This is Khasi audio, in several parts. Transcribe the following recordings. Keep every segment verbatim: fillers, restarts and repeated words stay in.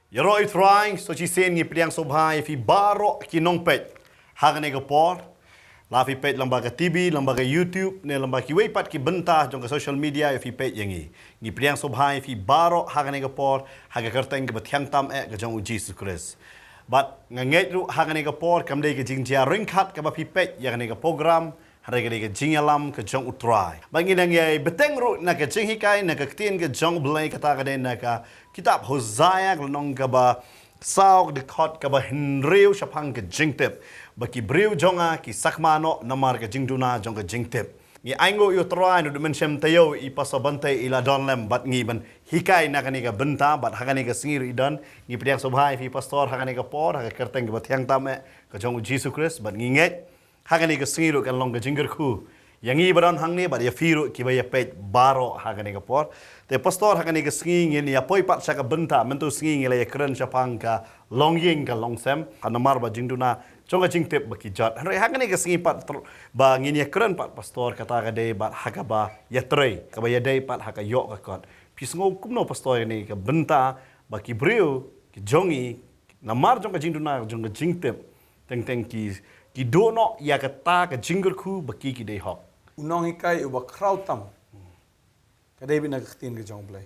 Ïaroh ïa u Trai, sa shisien ngi pdiang sngewbha ïa phi baroh ki nongpeit ha kane ka por. La phi peit lyngba ka T V, lyngba ka YouTube, ne lyngba kiwei pat ki bynta jong ka social media ïa phi peit ïa ngi. Ngi pdiang sngewbha ïa phi baroh ha kane ka por, ha ka kyrteng kaba thiang tam eh ka jong u Jisu Khrist. Bad nga ngeit ruh ha kane ka por, kam dei ka jingjia ryngkat kaba phi peit ïa kane ka program, hynrei ka dei ka jingïalam ka jong u Trai. Bad ngi nang ïai bteng ruh na ka jinghikai, na ka ktien ka jong u Blei, kata ka dei na ka kitab Hosea ka lynnong kaba saw, ka dkhot kaba hynriew, shaphang ka jingtip. Ba ki briew jong nga ki sakma noh namar ka jingduna jong ka jingtip. Ngi ainguh ïa u Trai, naduh mynshem taïew i Pastor Bante i la don lem bad ngi ban hikai na kane ka bynta, bad ha kane ka sngi ruh i don. Ngi pdiang sngewbha ïa phi Pastor ha kane ka por, ha ka kyrteng kaba thiang tam eh ka jong u Jisu Khrist, bad ngi ngeit ha kane ka sngi ruh kan long ka jingkyrkhu ïa ngi ba don hangne bad ïa phi ruh kiba ïa peit baroh ha kane ka por. Te Pastor, ha kane ka sngi ngin ïa poi pat sha ka bynta, mynta u sngi ngi la ïa kren shaphang ka longïing ka longsem, ka namar ba jingduna jong ka jingtip ba ki jot. Hynrei ha kane ka sngi pat tr-, ba ngin ïa kren pat Pastor, kata ka dei bad ha kaba ïa trei, kaba ïadei pat ha ka ïoh ka kot. Phi sngew kumno Pastor ïa kane ka bynta ba ki briew ki jong ngi namar jong ka jingduna jong ka jingtip, teng teng ki, ki duh noh ïa kata ka jingkyrkhu ba ki, ki dei hok? U nonghikai uba khraw tam ka dei beit na ka ktien ka jong u Blei.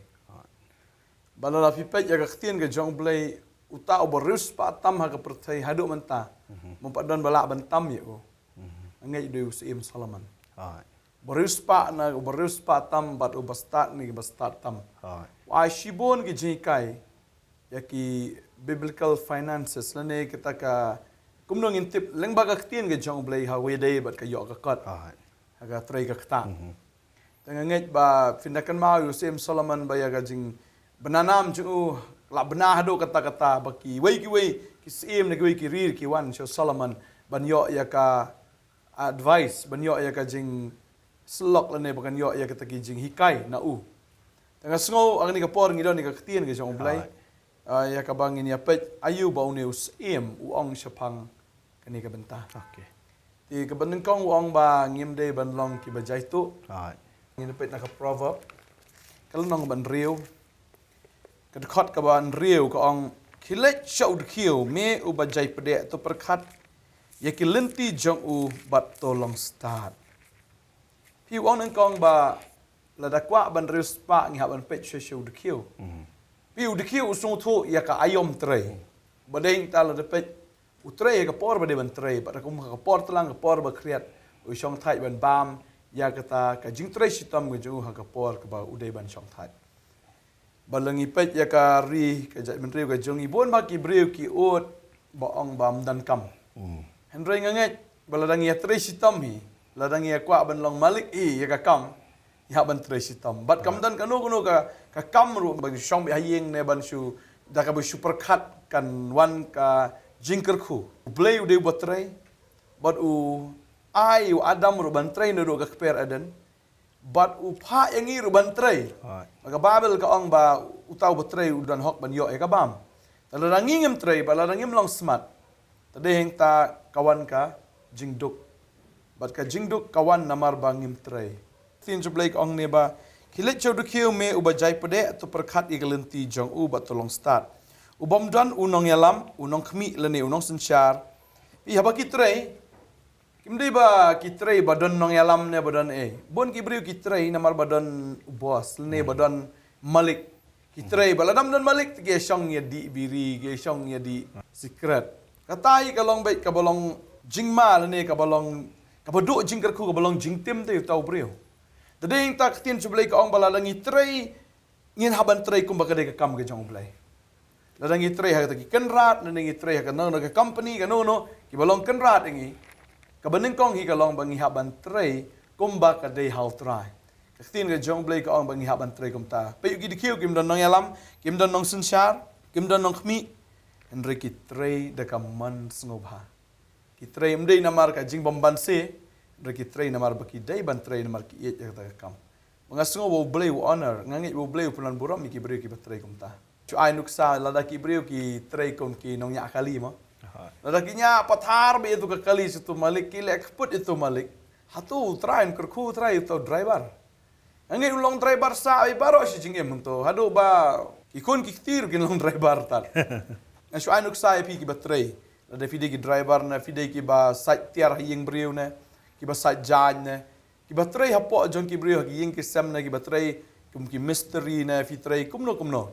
Ba lada phi peit ïa ka ktien ka jong u Blei, uta uba riewspah tam ha ka pyrthei haduh mynta, mo pat don ba lah ban tam ïa u. Nga ngeit u dei u Syiem Solomon. Uba riewspah na, uba riewspah tam bad uba stad na kiba stad tam. U ai shibun ki jinghikai ïa ki biblical finances, lane kita ka, kumno ngin tip lyngba ka ktien ka jong u Blei ha kaba ïadei bad ka ïoh ka kot, ha ka trei ka ktah. Te nga ngeit ba phin da kynmaw ïa u Syiem Solomon ba ïa ka jingbna nam jong u la bna haduh katta katta, ba kiwei kiwei ki syiem na kiwei ki ri ki wan sha u Solomon ban ïoh ïa ka advice, ban ïoh ïa ka jingsyllok lane ba kan ïoh ïa kata ki jinghikai na u. Te nga sngew ha kane ka por ngi don ïa ka ktien ka jong u Blei. Ah, ïa kaba ngin ïa peit, aïu ba une u syiem u ong shaphang kane ka bynta. Te kaba nyngkong u ong ba ngim dei ban long kiba jaituh. Ngin peit na ka Proverb ka lynnong kaba hynriew, ka dkhot kaba hynriew ka ong, khie leit sha u dkhiew me uba jaipdeh, to pyrkhat ïa ki lynti jong u bad to long stad. Phi, u ong nyngkong ba lada kwah ban riewspah ngi hap ban peit sha, sha u dkhiew. Phi, u dkhiew u sngewthuh ïa ka aïom trei. Ba dei ngi ta lada peit u trei ha ka por ba dei ban trei, bad kum ha ka por tlang, ka por ba khriat, u shongthait ban bam ïa kata ka jingtrei shitom ka jong u ha ka por kaba u dei ban shongthait. Ba la ngi peit ïa ka ri, ka jaitbynriew ka jong ngi, bun ba ki briew ki ud ba ong ba ym don kam. Hynrei nga ngeit ba lada ngi ïa trei shitom hi, lada ngi ïa kwah ban long malik hi ïa ka kam, ngi hap ban trei shitom. Bad kam don kano kano ka, ka kam ruh ban shong beit ha ïing ne ban shu, da kaba shu pyrkhat kan wan ka jingkyrkhu. U Blei u dei uba trei bad u ai u Adam ruh ban trei naduh ka kper Eden. Bad u phah ïa ngi ruh ban trei. Ba ka Baibl ka ong ba uta uba trei u don hok ban ïoh ïa ka bam. Te lada ngi ngim trei, bad lada ngim long smat, te dei hangta ka wan ka jingduk. Bad ka jingduk ka wan namar ba ngim trei. Ktien jong u Blei ka ong ne ba, khie leit sha u dkhiew me uba jaipdeh, to pyrkhat ïa ki lynti jong u bad to long stad. U bym don u nongïalam, u nongkhmih lane u nongsynshar. Phi, haba ki trei, kim dei ba ki trei ba don nongïalam ne ba don ei. Bun ki briew ki trei namar ba don u boss lane ba don malik. Ki trei ba lada ym don malik te ki ïa shong ïa dih biri, ki ïa shong ïa dih sikret. Kata hi ka long beit kaba long jingma lane kaba long, kaba duh jingkyrkhu, kaba long jingtim te uta u briew. Te dei hangta ka ktien jong u Blei ka ong ba lada ngi trei, ngin hap ban trei kumba ka dei ka kam ka jong u Blei. Lada ngi trei ha kata ki kynrad, lada ngi trei ha kano kano ka company, kano kano kiba long kynrad ïa ngi, kaba nyngkong hi ka long ba ngi hap ban trei kumba ka dei ha u Trai. Ka ktien ka jong u Blei ka ong ba ngi hap ban trei kumta. Phi, ki dkhiew kim don nongïalam, kim don nongsynshar, kim don nongkhmih, hynrei ki trei da ka mon sngewbha. Ki trei ym dei namar ka jingbymbanse, hynrei ki trei namar ba ki dei ban trei, namar ki ïeit ïa kata ka kam. Ba nga sngew ba u Blei u honor, nga ngeit ba u Blei u pynlong burom ïa ki briew kiba trei kumta. Shu ai nuksa, lada ki briew ki trei kum ki nongñiah kali mo. Lada ki ñiah pathar beit ïa uto ka kali sha uto u malik, ki leh kput ïa uto u malik. Hato u Trai un kyrkhu, u Trai, uto u driver? Nga ngeit u long driver sah beit baroh shi jingim hangto. Haduh ba Ki khun ki kti ruh kin long driver tad. Nga shu ai nuksa ïa phi kiba trei. Lada phi dei ki driver ne, phi dei kiba sait tiar ha ïing briew ne, kiba sait jaiñ ne, kiba trei hapoh jong ki briew ha ki ïing ki sem ne, kiba trei kum ki mistri ne, phi trei kumno kumno.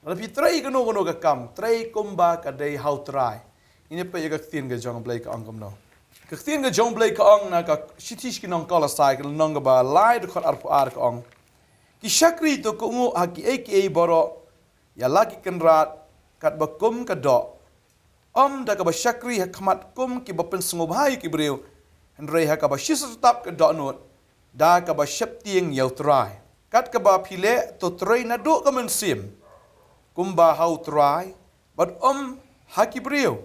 Lada phi trei kano kano ka kam, trei kumba ka dei ha U Trai. Ngin ïa peit ïa ka ktien ka jong U Blei ka ong kumno. Ka ktien ka jong U Blei ka ong na ka shithi sha ki nong Kolosai, ka lynnong kaba lai, dkhot arphew ar, ka ong: Ki shakri to kohnguh ha kiei kiei baroh ïa la ki kynrad, katba kum ka doh, ym da kaba shakri ha khmat kum kiba pynsngewbha ïa ki briew, hynrei ha kaba shisha tap ka dohnud, da kaba sheptieng ïa U Trai. Kat kaba phi leh to trei naduh ka mynsiem, kumba ha U Trai, bad ym ha ki briew,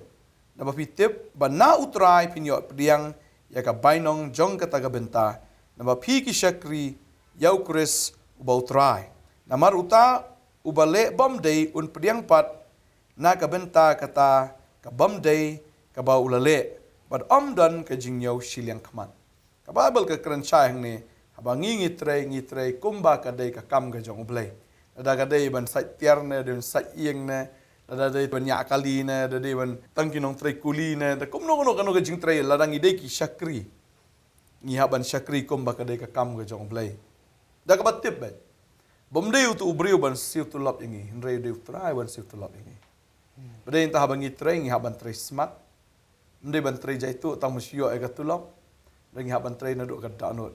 naba phi tip ba na U Trai phin ïoh pdiang ïa ka bainong jong kata ka bynta, naba phi ki shakri ïa U Khrist uba U Trai. Namar uta uba leh bymdei un pdiang pat na ka bynta kata ka bymdei kaba u la leh, bad ym don ka jingñiew shiliang khmat. Ka Baibl ka kren shai hangne, haba ngi ngi trei, ngi trei kumba ka dei ka kam ka jong U Blei. Lada ka dei ban sait tiar ne, dei ban sait ïing ne, lada dei ban ñiah kali ne, lada dei ban tang ki nongtrei kuli ne, da kumno kumno kano ka jingtrei, lada ngi dei ki shakri, ngi hap ban shakri kumba ka dei ka kam ka jong U Blei. Da kaba tip beit, bym dei uto u briew ban siew tulop ïa ngi, hynrei u dei U Trai ban siew tulop ïa ngi. Ba dei nangta haba ngi trei, ngi hap ban trei smat. Ym dei ban trei jaituh tang ban shu ïoh ïa ka tulop. Hynrei ngi hap ban trei naduh ka dohnud.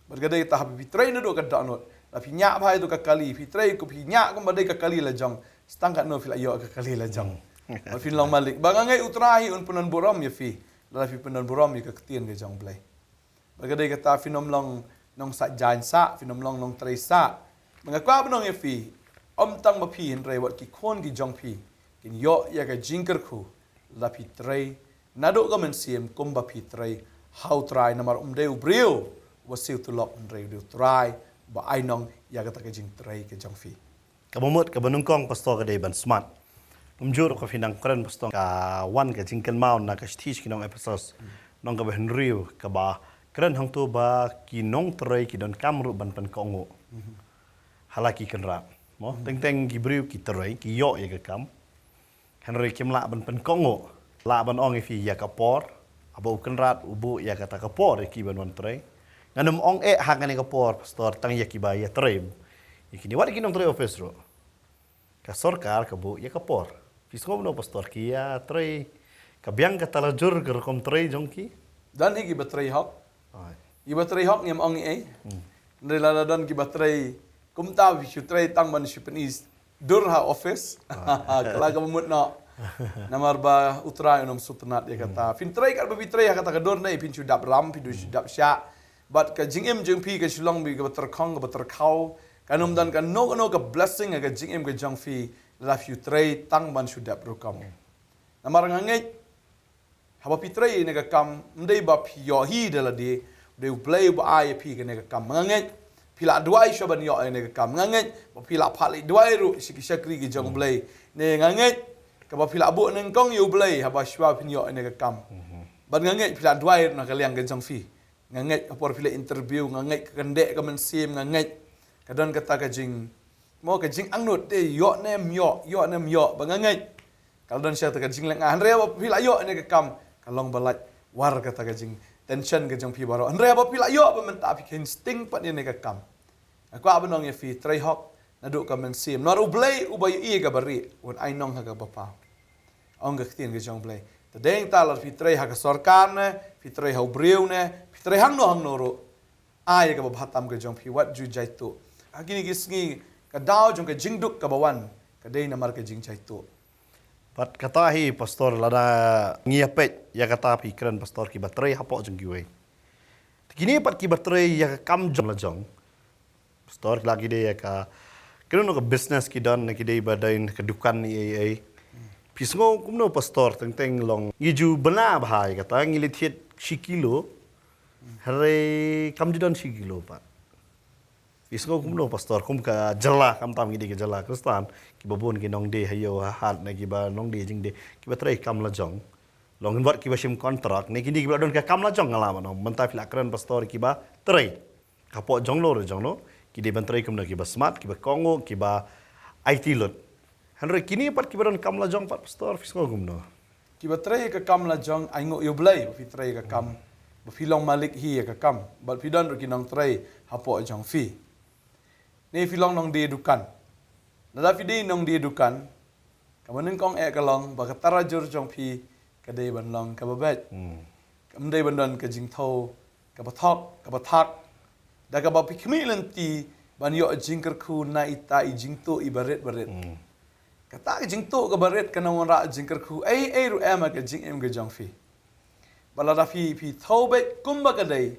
Bad ka dei kata, haba phi trei naduh ka dohnud, lada phi ñiah bha ïa uto ka kali, phi trei kum phi ñiah kumba dei ka kali la jong, sa tang katno phi la ïoh ka kali la jong. Bad phin long malik. Ba nga ngeit U Trai hi un pyndonburom ïa phi, lada phi pyndonburom ïa ka ktien ka jong U Blei. Bad ka dei kata, phin ym long nongsah jaiñ sah, phin ym long nongtrei sah. Ba nga kwah ban ong ïa phi, ym tang ma phi hynrei wat ki khun ki jong phi kin ïoh ïa ka jingkyrkhu lada phi trei naduh ka mynsiem kumba phi trei ha U Trai, namar um dei u briew uba siew tulop, hynrei u dei U Trai uba ai nong ïa kata ka jingtrei ka jong phi. Kaba mut, kaba nyngkong, pastor, ka dei ban smat. Kumjuh ruh ka phi nang kren, pastor, ka wan ka jingkynmaw na ka shithi sha ki nong Ephesos, lynnong kaba hynriew, kaba kren hangto ba ki nongtrei ki donkam ruh ban pynkohnguh ha la ki kynrad. Mo, teng teng ki briew ki trei, ki ïoh ïa ka kam, hynrei kim lah ban pynkohnguh. Lah ban ong ïa phi ïa ka por, haba u kynrad u buh ïa kata ka por ïa ki ban wan trei. Ngan ym ong eh ha kane ka por, pastor, tang ïa kiba ïa trei. Ïa kine, wat ki nongtrei office ruh, ka sorkar ka buh ïa ka por. Phi sngew kumno, pastor, ki ïa trei, ka biang kata la jur ka rukom trei jong ki? Don hi kiba trei hok. Ai. Kiba trei hok ngim ong ei. Hmm. Hynrei lada don kiba trei kumta, phi shu trei tang ban shu pyni dur ha office. Ah. Ka la kaba mut noh. Namar ba U Trai un ym sngewtynnat ïa kata. Hmm. Phin trei katba phi trei ha kata ka dur ne, phin shu dap ram, phin shu dap shah. Bad ka jingim jong phi kan shu long beit kaba tyrkhong, kaba tyrkhaw. Kan ym don kano kano ka blessing ha ka jingim ka jong phi lada phi trei tang ban shu dap rukom. Namar nga ngeit, haba phi trei ïa kane ka kam, ym dei ba phi ïoh hi da lade, u dei U Blei uba ai ïa phi kane ka kam. Nga ngeit phi la duwai shuwa ban ïoh ïa kane ka kam. Nga ngeit ba phi la phah leit duwai ruh sha ki shakri ki jong U Blei. Ne nga ngeit kaba phi la buh nyngkong ïa U Blei haba shuwa phin ïoh ïa kane ka kam. Mhm. Bad nga ngeit phi la duwai ruh na ka liang ka jong phi. Nga ngeit ha por phi la interview, nga ngeit ka kyndeh ka mynsiem, nga ngeit ka don kata ka jing, mo, ka jingangnud te, ïoh ne ym ïoh, ïoh ne ym ïoh, ba nga ngeit ka la don sha kata ka jingleh nga. Hynrei haba phi la ïoh ïa kane ka kam, ka long ba lait war kata ka jingtension ka jong phi baroh. Hynrei haba phi la ïoh ba mynta phi kheiñ sting pat ïa kane ka kam, nga kwah ban ong ïa phi, trei hok naduh ka mynsiem. Namar U Blei uba ïohi ïa kaba rieh un ai nong ha kaba paw. Ong ka ktien ka jong U Blei. Te dei nangta lada phi trei ha ka sorkar ne, phi trei ha u briew ne, phi trei hangno hangno ruh, ai ïa kaba bha tam ka jong phi, wat ju jaituh. Ha kine ki sngi ka daw jong ka jingduk kaba wan ka dei namar ka jingjaituh. Bad kata hi, pastor, lada ngi ïa peit ïa kata phi kren, pastor, kiba trei hapoh jong kiwei. Te kine pat kiba trei ïa ka kam jong la jong, pastor, ki la ki dei ïa ka, kino kino ka business ki don, ki dei ba don ka dukan ei ei ei. Phi sngew kumno, pastor, teng teng long ngi ju bna bha ïa kata, ngi leit thied shi kilo, hynrei kam ju don shi kilo pat. Phi sngew kumno, pastor, kum ka jylla, khamtam ngi dei ka jylla Khristan, kiba bun ki nongdie ha ïew ha hat ne kiba nongdie jingdie, kiba trei kam la jong. Long wat kiba shim kontrak ne, kine kiba don ka kam la jong, nga lah ban ong. Mynta phi la kren, pastor, kiba trei hapoh jong no re jong no, ki dei ban trei kumno, kiba smat, kiba kohnguh, kiba aiti lut. Hynrei kine pat kiba don kam la jong pat, Pastor, phi sngew kumno? Kiba trei ka kam la jong, ai nguh ïa U Blei ba phi trei ka kam, ba phi long malik hi ïa ka kam, bad phi don ruh ki nongtrei hapoh jong phi. Ne phi long nongdie dukan. Lada phi dei nongdie dukan, kaba nyngkong eh ka long ba ka tarajur jong phi ka dei ban long kaba beit. Hmm. Kam dei ban don ka jingthew kaba thok, kaba thak. Da kaba phi khmih lynti ban ïoh jingkyrkhu na ita i jingtuh iba rit ba rit. Hmm. Kata ka jingtuh kaba rit kan wanrah jingkyrkhu ei ei ruh em ha ka jingim ka jong phi. Bad lada phi, phi thew beit kumba ka dei,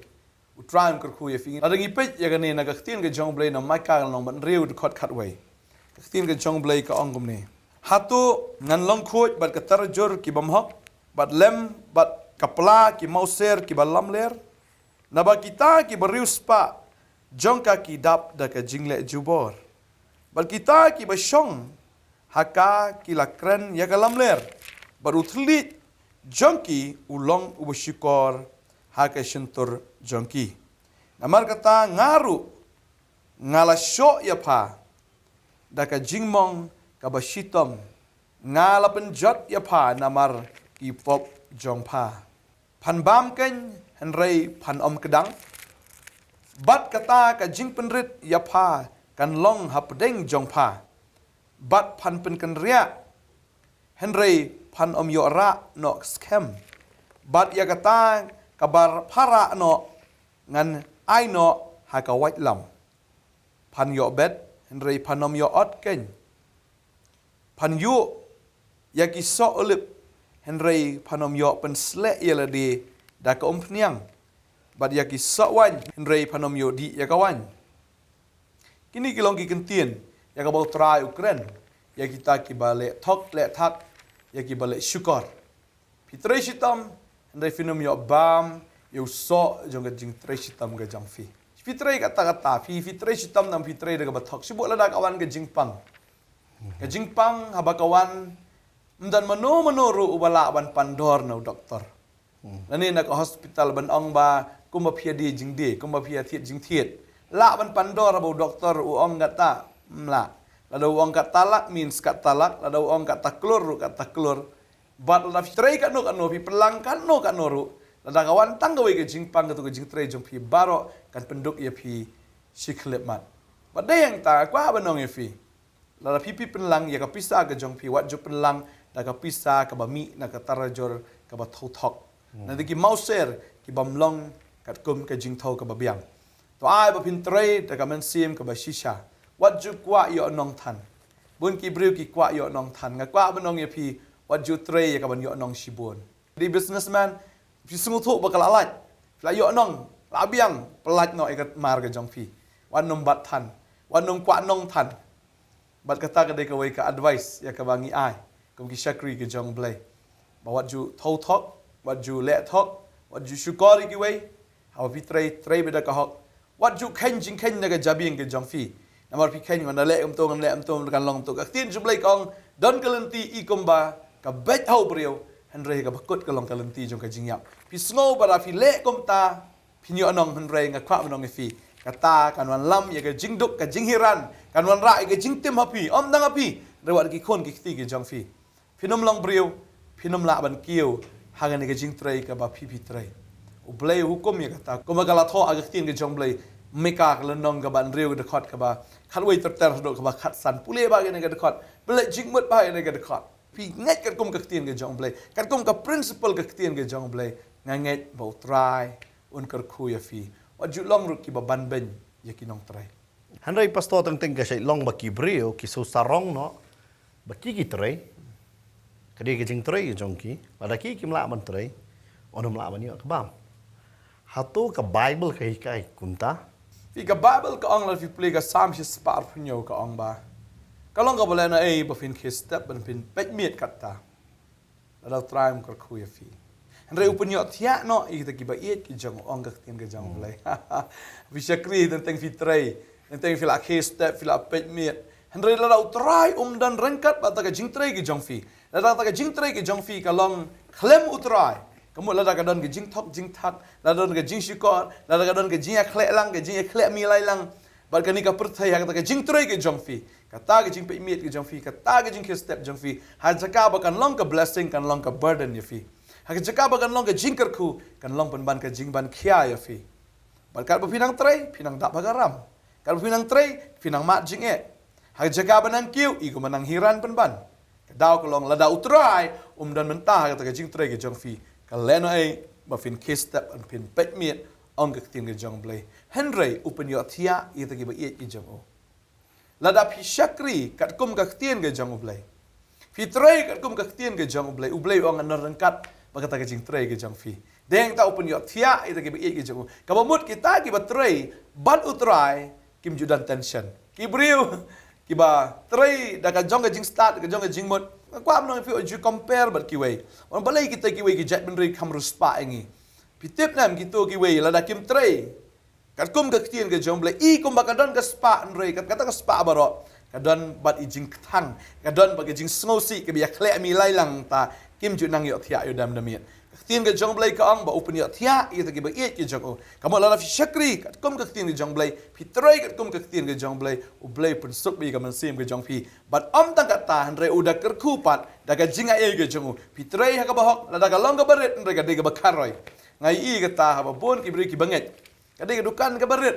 U Trai un kyrkhu ïa phi. Lada ngi peit ïa kane na ka ktien ka jong U Blei na Mika ka lynnong ba hynriew dkhot khatwei. Ka ktien ka jong U Blei ka ong kumne. Hato ngan long khuid bad ka tarajur ki bymhok, bad lem bad ka pla ki mawser kiba lamler? Naba kita kiba riewspah jong ka ki dap da ka jingleh jubor. Bad kita kiba shong ha ka ki la kren ïa ka lamler, bad u thylliej jong ki u long uba shukor ha ka shyntur jong ki. Namar kata nga ruh nga la shoh ïa pha da ka jingmong kaba shitom, nga la pynjot ïa pha namar ki pop jong pha. Phan bam keiñ, hynrei phan ym kdang. Bad kata ka jingpynrit ïa pha kan long hapdeng jong pha. Bad phan pynkynriah, hynrei phan ym ïoh rah noh skhem. Bad ïa kata kaba pha rah noh ngan ai noh ha ka waitlam. Phan ïoh bet, hynrei phan ym ïoh ot keiñ. Phan ïuh ïa ki soh olib, hynrei phan ym ïoh pynsleh ïa lade da ka umphniang. Bad ïa ki soh waiñ, hynrei phan ym ïoh dih ïa ka waiñ. Kine ki long ki kyntien ïa kaba U Trai u kren ïa kita kiba leh thok leh thak, ïa kiba leh shukor. Phi trei shitom, hynrei phin ym ïoh bam ïa u soh jong ka jingtrei shitom ka jong phi. Phi trei katta katta, phi, phi trei shitom, nang phi trei da kaba thok. Shu buh lada ka wan ka jingpang. Ka jingpang haba ka wan, ym don mano mano ruh uba lah ban pan dor na u doktor. Hmm. Lane na ka hospital ban ong ba kumba phi ïa die jingdie, kumba phi ïa thied jingthied. Lah ban pan dor haba u doktor u ong kata, ym lah. Lada u ong kata lak means kata lak, lada u ong kata klur ruh kata klur. Bad lada phi trei katno katno, phi pynlang katno katno ruh, lada ka wan tang kawei ka jingpang, kato ka jingtrei jong phi baroh kan pynduk ïa phi shi khyllipmat. Bad dei hangta nga kwah ban ong ïa phi, lada phi, phi pynlang ïa ka pisa ka jong phi, wat ju pynlang da ka pisa kaba mih na ka tarajur kaba thew thok. Hmm. Na da ki mawser ki bym long katkum ka jingthew kaba biang. To ai ba phin trei da ka mynsiem kaba shisha. Wat ju kwah ïoh nongthan. Bun ki briew ki kwah ïoh nongthan. Nga kwah ban ong ïa phi, wat ju trei ïa ka ban ïoh nong shibun. Dei businessman, phi sngewthuh ba ka la lait, phi la ïoh nong, la biang, pyllait noh ïa ka mar ka jong phi. Wat nym bat than, wat nym kwah nongthan. Bad kata ka dei kawei ka advice ïa kaba ngi ai kum ki shakri ki jong U Blei, ba wat ju thew thok, wat ju leh thok, wat ju shukor ïa kiwei. Haba phi trei, trei beit da ka hok. Wat ju kheiñ jingkheiñ na ka jabieng ka jong phi. Namar phi kheiñ, ngan da leh kumto, ngan leh kumto, kan long kumto. Ka ktien jong U Blei ka ong, don ka lynti i kumba ka beit ha u briew, hynrei kaba kut ka long ka lynti jong ka jingïap. Phi sngew ba lada phi leh kumta phin ïoh nong, hynrei nga kwah ban ong ïa phi, kata kan wanlam ïa ka jingduk, ka jinghiran, kan wanrah ïa ka jingtim ha phi, ym tang ha phi, hynrei wat ki khun ki kti ki jong phi. Phin ym long briew, phin ym lah ban kiew ha kane ka jingtrei kaba phi, phi trei. U Blei u hukum ïa kata, kumba ka la thoh ha ka ktien ka jong U Blei, Mika ka lynnong kaba hynriew ka dkhot kaba khatwei ter ter haduh kaba khatsan. Pule ba kane ka dkhot, pule jingmut ba kane ka dkhot. Phi ngeit katkum ka ktien ka jong U Blei, katkum ka principle ka ktien ka jong U Blei, nga ngeit ba U Trai un kyrkhu ïa phi. Wat ju long ruh kiba banbeiñ ïa ki nongtrei. Hynrei Pastor, teng teng ka shait long ba ki briew ki shu sarong noh ba ki, ki trei. Ka dei ka jingtrei ka jong ki. Lada ki kim lah ban trei, un ym lah ban ïoh ka bam. Hato ka Bible ka hikai kumta? Phi, ka Bible ka ong, lada phi pule ka Salm shispah arphew hynñiew ka ong ba ka long kaba lehnohei ba phin khie step ban phin peit miet katta. Lada U Trai um kyrkhu ïa phi. Hynrei u pynïohthiah noh ïa kita kiba ïeit ki jong u, ong ka ktien ka jong U Blei. Phi shakri, teng teng phi trei, teng teng phi la khie step, phi la peit miet. Hynrei lada U Trai um don ryngkat bad kata ka jingtrei ka jong phi, lada kata ka jingtrei ka jong phi ka long khlem U Trai, ka mut lada ka don ka jingthok jingthak, lada don ka jingshukor, lada ka don ka jingïakhleh lang, ka jingïakhleh milai lang, Bad kane ka pyrthei ha kata ka jingtrei ka jong phi, kata ka jingpeit miet ka jong phi, kata ka jingkhie step jong phi, ha jaka ba kan long ka blessing kan long ka burden ïa phi. Ha ka jaka ba kan long ka jingkyrkhu kan long pynban ka jingban khia ïa phi. Bad katba phi nang trei phi nang dap ha ka ram. Katba phi nang trei phi nang mad jingeh. Ha ka jaka ba nang kiew i kumba nang hiran pynban. Ka daw ka long lada U Trai um don mynta ha kata ka jingtrei ka jong phi, ka lehnohei ba phin khie step, phin peit miet, ong ka ktien ka jong U Blei. Hynrei u pynïohthiah ïa kita kiba ïeit ki jong u. Lada phi shakri katkum ka ktien ka jong U Blei, phi trei katkum ka ktien ka jong U Blei, U Blei u ong ngan don ryngkat bad kata ka jingtrei ka jong phi. Dei hangta u pynïohthiah ïa kita kiba ïeit ki jong u. Kaba mut kita kiba trei bad U Trai kim ju don tension. Ki briew kiba trei da ka jong ka jingstad, ka jong ka jingmut, nga kwah ban ong ïa phi, wat ju compare bad kiwei. Wan balei kita kiwei ki jaitbynriew ki kham riewspah ïa ngi? Phi tip ne em, kito kiwei lada kim trei katkum ka ktien ka jong U Blei, i kumba ka don ka spah, hynrei kat kata ka spah baroh ka don bad i jingkthang, ka don bad ka jingsngewsih kaba ïakhleh mi lai lang, ta kim ju nang ïohthiah ïoh dam da miet. Ka ktien ka jong U Blei ka ong ba u pynïohthiah ïa kita kiba ïeit ki jong u. Ka mut lada phi shakri katkum ka ktien ka jong U Blei, phi trei katkum ka ktien ka jong U Blei, U Blei u pynsuk bha ïa ka mynsiem ka jong phi. Bad ym tang kata, hynrei u da kyrkhu pat da ka jingai ka jong u. Phi trei ha kaba hok, lada ka long kaba rit hynrei ka dei kaba kharoi. Nga ïohi kata haba bun ki briew kiba ngeit, ka dei ka dukan kaba rit,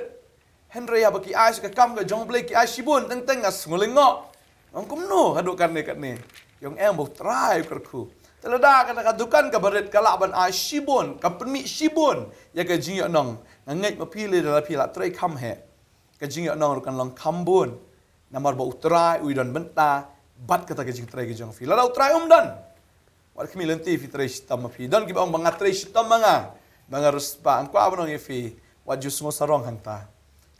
hynrei haba ki ai sha ka kam ka jong U Blei ki ai shibun, teng teng nga sngew lyngngoh. Ong kumno haduh katne katne? Ki ong em, ba U Trai u kyrkhu. Te lada kata ka dukan kaba rit ka lah ban ai shibun, ka pynmih shibun ïa ka jingïohnong, nga ngeit ma phi lei, lada phi la trei kham heh, ka jingïohnong ruh kan long kham bun. Namar ba U Trai u ïadon bynta bad kata ka jingtrei ka jong phi. Lada U Trai um don, wat khmih lynti phi trei shitom ma phi. Don kiba ong ba nga trei shitom ma nga, ma nga riewspah. Nga kwah ban ong ïa phi, wat ju sngew sarong hangta.